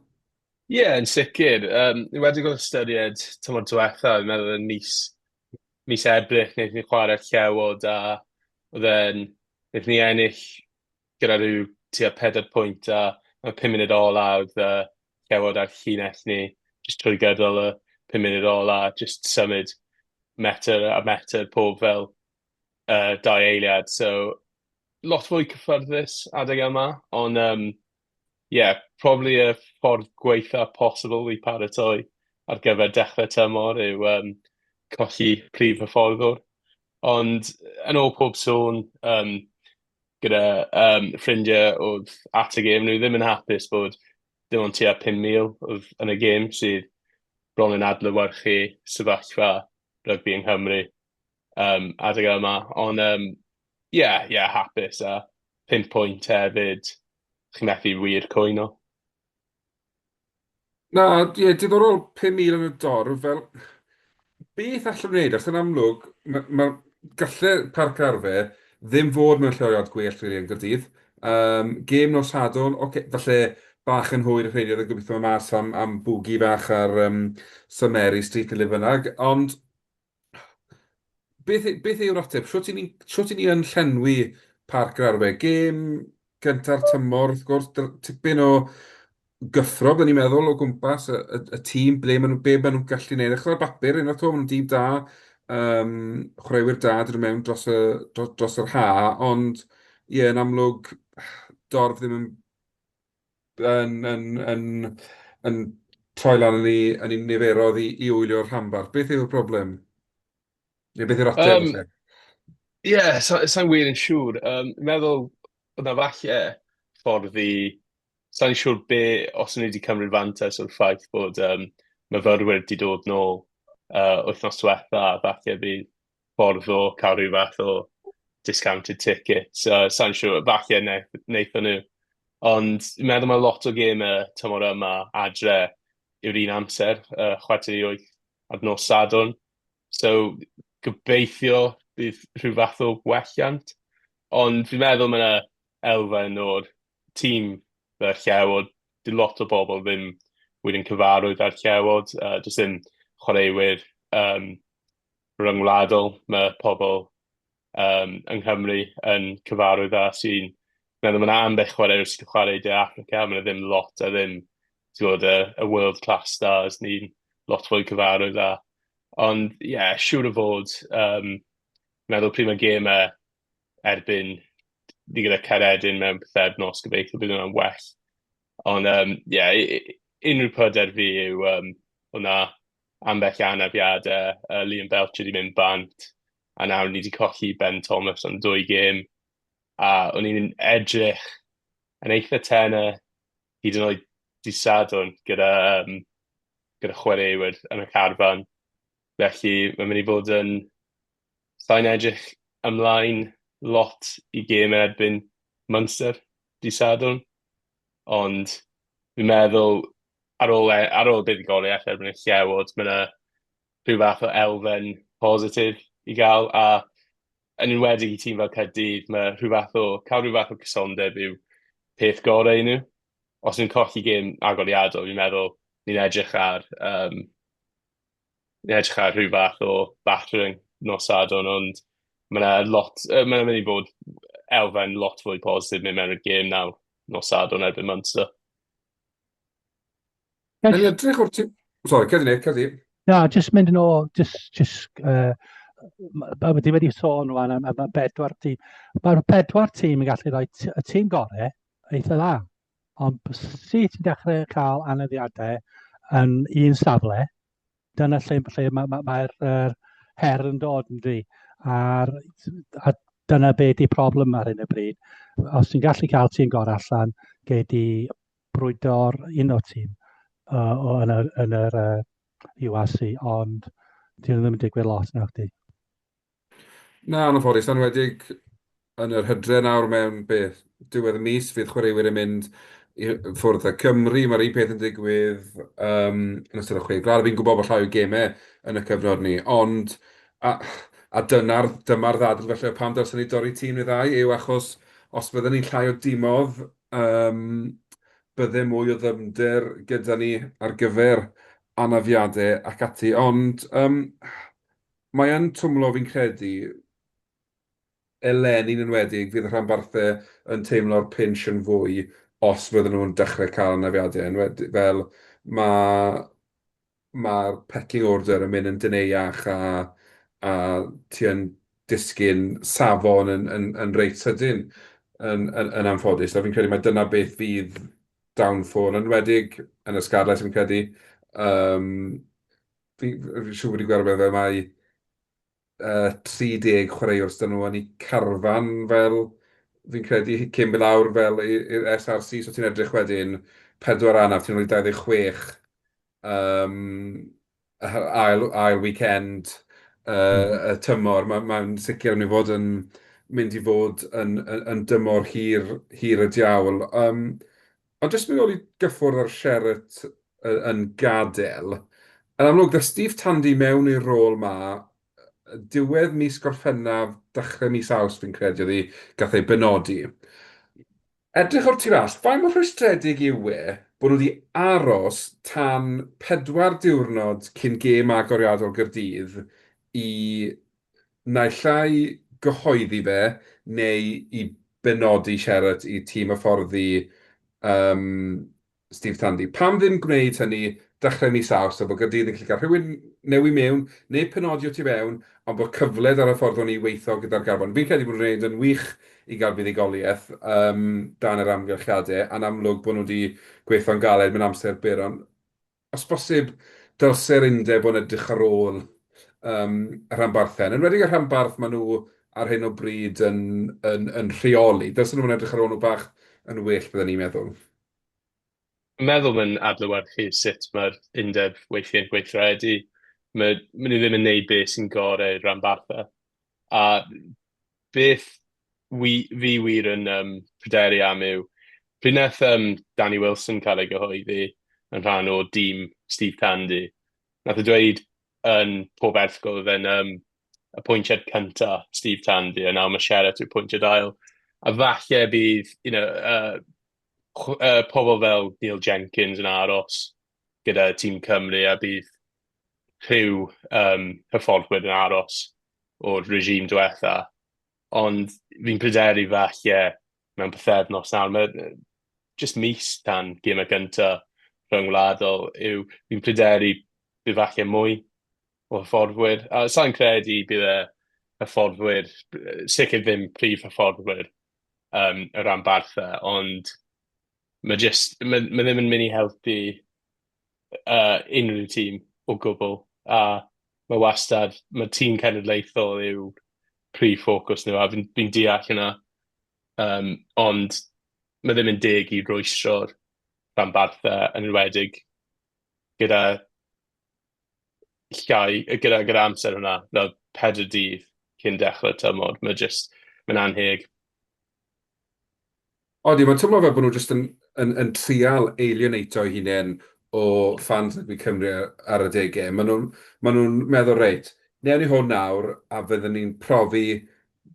Ie, yeah, yn sicr. Um, ni wedi gweld ystyried tymor diwetha, fi'n meddwl yn mis, mis Ebrill, wnaethon ni chwarae'r Llewod a oedd e'n, wnaethon ni ennill gyda rhyw tua 4 pwynt a y 5 munud ola oedd y Llewod ar llinell ni jyst trwy gydol y 5 munud ola, jyst symud metr a metr pob fel uh, dau eiliad. So, lot fwy cyffyrddus adeg yma, ond um, yeah, probably y ffordd gweitha posibl i paratoi ar gyfer dechrau tymor yw um, colli prif hyfforddwr. Ond yn ôl pob sôn, um, gyda um, ffrindiau oedd at y gêm, nhw ddim yn hapus bod dim ond tua 5,000 oedd yn y gêm sydd bron yn adlewyrchu sefyllfa rygbi yng Nghymru um, adeg yma. Ond um, yeah, yeah, hapus a 5 pwynt hefyd, chi'n methu wir cwyno. Na, ie, diddorol 5,000 yn y dorf, fel, beth allwn ni wneud? Achos yn amlwg, ma, ma, galle Parc yr Arfe ddim fod mewn lleoliad gwell rili yn Gaerdydd. Um, gêm nos Sadwrn, oce, falle bach yn hwyr y rheini oedd yn gobeithio mas am, am bwgi bach ar um, St Mary Street neu le bynnag, ond Beth, beth yw'r ateb? Shwt i ni, shwt i ni yn llenwi Parc yr Arfe? Gêm gynta'r tymor, wrth gwrs, tipyn o gyffro, byddwn ni'n meddwl, o gwmpas y, y, y tîm, ble maen nhw, be maen nhw'n gallu gwneud. Achos ar bapur, unwaith to, maen nhw'n dîm da, um, chwaraewyr da, dyn nhw mewn dros, y, dros, dros yr ha, ond ie, yn amlwg, dorf ddim yn yn, yn, yn, yn troi lan yn ei, yn ei niferoedd i, i wylio'r rhanbarth. Beth yw'r broblem? Neu beth yw'r ateb? Ie, um, yeah, sa'n sa wir yn siŵr. Um, meddwl oedd na falle ffordd i... Sa'n siŵr be, os o'n i wedi cymryd fantais o'r ffaith bod um, myfyrwyr wedi dod nôl uh, wythnos diwetha, falle bydd ffordd o cael rhyw fath o discounted ticket. So, sa'n siŵr, falle wnaethon nhw. Ond fi'n meddwl mae lot o gemau tymor yma adre yw'r un amser, uh, 7:45 ar nos Sadwrn. So, gobeithio bydd rhyw fath o welliant. Ond fi'n meddwl mae yna elfen o'r tîm fel Llewod. Di lot o bobl ddim wir yn cyfarwydd â'r Llewod. Uh, does dim chwaraewyr um, ryngwladol mae pobl um, yng Nghymru yn cyfarwydd â sy'n meddwl mae yna ambell chwaraewr sy'n chwarae i De Affrica, mae yna ddim lot a ddim Ti'n gwybod, y, y world class stars ni'n lot fwy cyfarwydd â. Ond ie, yeah, siŵr o fod, um, meddwl pryd mae gemau erbyn ni gyda Caeredin mewn pythefnos, gobeithio bydd hwnna'n well. Ond ie, um, yeah, unrhyw pryder fi yw um, hwnna ambell anafiadau, Liam Belcher wedi mynd bant, a nawr ni wedi colli Ben Thomas am dwy gêm. A o'n i'n edrych yn eitha tenau hyd yn oed dydd Sadwrn gyda, um, gyda chwaraewyr yn y carfan. Felly mae'n mynd i fod yn... Sa'n edrych ymlaen lot i gêm yn erbyn Munster dydd Sadwrn. Ond fi'n meddwl ar ôl, e, ar ôl buddugoliaeth erbyn y Llewod, mae yna rhyw fath o elfen positif i gael, a yn enwedig i tîm fel Caerdydd, mae rhyw fath o, cael rhyw fath o cysondeb yw peth gorau i nhw. Os nhw'n colli gêm agoriadol, fi'n meddwl ni'n edrych ar, um, ni'n edrych ar rhyw fath o battering nos Sadwrn, ond mae yna lot, mae'n mynd i fod elfen lot fwy positif mynd mewn i'r gêm nawr nos Sadwrn erbyn Munster. Yn edrych o'r ti... Sorry, cedi Nick, cedi. Na, just mynd yn ôl, just, just, uh, wedi wedi sôn rwan am, am bedwar tîm. Mae'r bedwar tîm yn gallu rhoi y tîm gorau eitha dda. Ond sut ti'n dechrau cael aneddiadau yn un safle, dyna lle, lle mae'r ma, ma, ma er, her yn dod yn di. A'r, a dyna be di problem ar hyn o bryd. Os ti'n gallu cael tîm gorau allan, gei di brwydro'r un o'r tîm uh, o, yn yr, yn yr uh, URC, ond dyn nhw ddim yn digwydd lot na chdi. Na, yn anffodus, yn enwedig yn yr hydre nawr mewn beth, diwedd y mis, fydd chwaraewyr yn mynd i ffwrdd â Cymru, mae'r un peth yn digwydd um, yn ystod y chwe gwlad. Fi'n gwybod bod llai o gemau yn y cyfnod ni, ond a, a dyna'r, dyma'r ddadl felly pam dylsen ni dorri tîm neu ddau, yw achos os fydden ni'n llai o dimodd Yym, bydde mwy o ddyfnder gyda ni ar gyfer anafiadau ac ati, ond yym, mae yn twmlo fi'n credu, eleni'n enwedig, fydd y rhanbarthau yn teimlo'r pinch yn fwy os fydden nhw'n dechrau cael anafiadau, enwedig fel ma' mae'r pecking order yn mynd yn deneuach a a ti yn disgyn safon yn yn yn reit sydyn yn yn yn anffodus. A fi'n credu mai dyna beth fydd downfall, yn enwedig yn y Scarlets fi'n credu. Yym fi fi'n siŵr bod wedi gweld rhywbeth fel mai yy 30 chwaraewr sydd 'da nhw yn eu carfan fel, fi'n credu, cyn mynd lawr fel i'r SRC, so ti'n edrych wedyn, pedwar anaf, ti'n rhoi 26 yym ail ail weekend yy y tymor, ma' mae'n sicr yn mynd i fod yn mynd i fod yn yn yn dymor hir hir y diawl. Yym ond jyst mynd nôl i gyffwrdd ar Sherratt yn gadael, yn amlwg daeth Steve Tandy mewn i'r rôl 'ma diwedd mis Gorffennaf, dechrau mis Awst fi'n credu oedd hi, gath ei benodi. Edrych o'r tu fas, faint mor rhwystredig yw e bod nhw wedi aros tan pedwar diwrnod cyn gêm agoriadol Gaerdydd i naill ai gyhoeddi fe neu i benodi Sherratt i tîm hyfforddi yym Steve Tandy. Pam ddim gwneud hynny dechrau mis Awst, a bod Gaerdydd yn gallu cael rhywun newi mewn, neu penodi o tu fewn, ond bod cyfle 'da'r hyfforddwr i weithio gyda'r garfan. Fi'n credu bod nhw'n gwneud yn wych i gael buddugoliaeth yym dan yr amgylchiadau, a'n amlwg bod nhw wedi gweithio'n galed mewn amser byr, ond os bosib, dylse'r undeb fod yn edrych ar ôl yym y rhanbarthau, yn enwedig y rhanbarth maen nhw ar hyn o bryd yn yn yn rheoli. Dylsen nhw fod yn edrych ar ôl nhw bach yn well, bydden i'n meddwl. Fi'n meddwl mae'n adlewyrchu sut mae'r undeb weithiau'n gweithredu. Mae, maen nhw ddim yn wneud beth sy'n gorau i'r rhanbarthau. A beth wi, fi wir yn um, pryderu am yw, pryd wnaeth um, Danny Wilson cael ei gyhoeddi yn rhan o dîm Steve Tandy, nath e dweud yn pob erthygl oedd e'n um, y pwyntiad cynta Steve Tandy, a nawr mae Sherratt yw'r pwyntiad ail. A falle bydd, you know, uh, pobl fel Neil Jenkins yn aros gyda tîm Cymru a bydd rhyw um, hyfforddwyr yn aros o'r regime diwetha. Ond fi'n pryderu falle mewn pythefnos nawr, mae just mis tan gemau gynta rhwng rhyngwladol yw fi'n pryderu bydd falle mwy o hyfforddwyr. A sa i'n credu bydd y hyfforddwyr, sicr ddim prif hyfforddwyr y rhanbarthau, ond mae just, mae ddim yn mynd i helpu unrhyw tîm o gwbl. A mae wastad, mae tîm cenedlaethol yw prif ffocws nhw, a fi'n deall hynna. Ond mae ddim yn deg i rwystro'r rhanbarthau, yn enwedig gyda llai, gyda amser hwnna, fel 4 dydd cyn dechrau tymor. Mae just, mae'n anheg. Odi, mae'n teimlo fel bod nhw jyst yn trial alienato eu hunain o fans rygbi Cymru ar adegau. Maen nhw'n maen nhw'n meddwl, reit, wnewn ni hwn nawr a fyddwn ni'n profi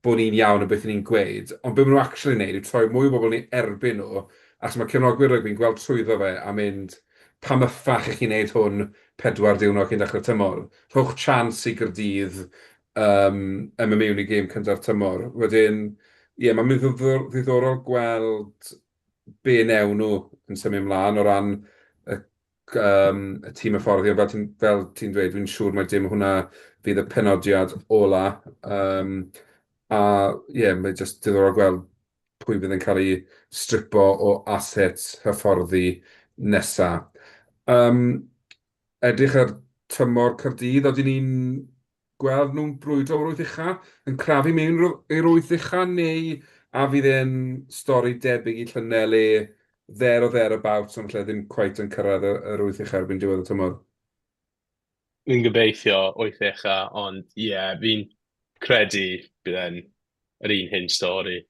bod ni'n iawn yn beth 'y ni'n gweud. Ond be maen nhw actually yn wneud yw troi mwy o bobl yn eu erbyn nhw, achos mae cefnogwyr rygbi'n gweld trwyddo fe a mynd, pam y ffach 'y chi'n wneud hwn 4 diwrnod cyn dechrau'r tymor? Rhowch chance i Gaerdydd yn mynd mewn i gêm cynta'r tymor. Wedyn, ie, mae'n mynd ddiddorol gweld be wnewn nhw yn symud ymlaen o ran y y tîm hyfforddi. Ond fel ti'n fel ti'n dweud, dwi'n siŵr mai dim hwnna fydd y penodiad ola. A ie, mae jyst diddorol gweld pwy fydd yn cael ei stripo o assets hyfforddi nesa. Edrych ar tymor Caerdydd, odyn ni'n gweld nhw'n brwydro o'r wyth ucha, yn crafu mewn i'r wyth ucha, neu a fydd e'n stori debyg i llynedd le there or thereabouts, ond lle ddim cweit yn cyrraedd yr wyth ucha erbyn diwedd y tymor? Fi'n gobeithio wyth ucha, ond ie, yeah, fi'n credu bydd e'n yr un hyn stori.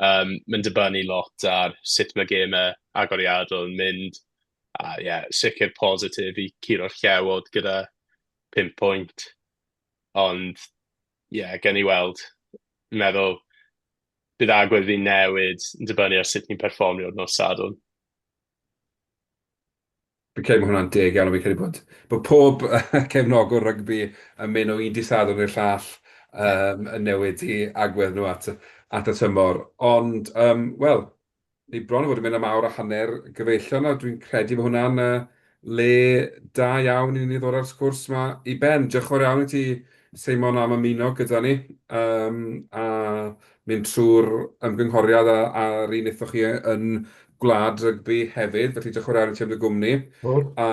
Mae'n dibynnu lot ar sut mae gemau agoriadol yn mynd. A ie, yeah, sicr positif i curo'r Llewod gyda 5 pwynt. Ond ie, yeah, gen i weld, meddwl bydd agwedd fi'n newid yn dibynnu ar sut ni'n perfformio nos Sadwrn. Fi'n credu mae hwnna'n deg iawn, a fi'n credu bod pob cefnogwr rygbi yn mynd o un dydd Sadwrn i'r llall yn newid eu agwedd nhw at y tymor. Ond, wel, ni bron i fod yn mynd am awr a hanner, gyfeillion, a dwi'n credu bod hwnna'n le da iawn i ni ddod â'r sgwrs 'ma i ben. Diolch yn fawr iawn i ti, Seimon, am ymuno gyda ni a mynd trwy'r ymgynghoriad a'r un wnaethoch chi yn Gwlad Rygbi hefyd. Felly diolch yn fawr iawn i ti am dy gwmni. A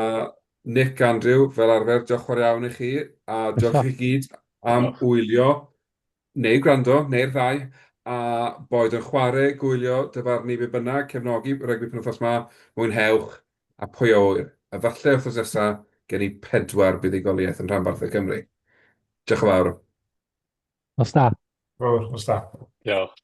Nick, Andrew, fel arfer, diolch yn fawr iawn i chi, a diolch i chi gyd am wylio neu gwrando, neu'r ddau, a boed yn chwarae, gwylio, dyfarnu, be bynnag, cefnogi rygbi penwythnos 'ma, mwynhewch, a pwy a ŵyr, efallai wythnos nesa gen i pedwar buddugoliaeth yn rhanbarthau Cymru. Diolch yn fawr. Nos da. Fawr, nos da. Diolch.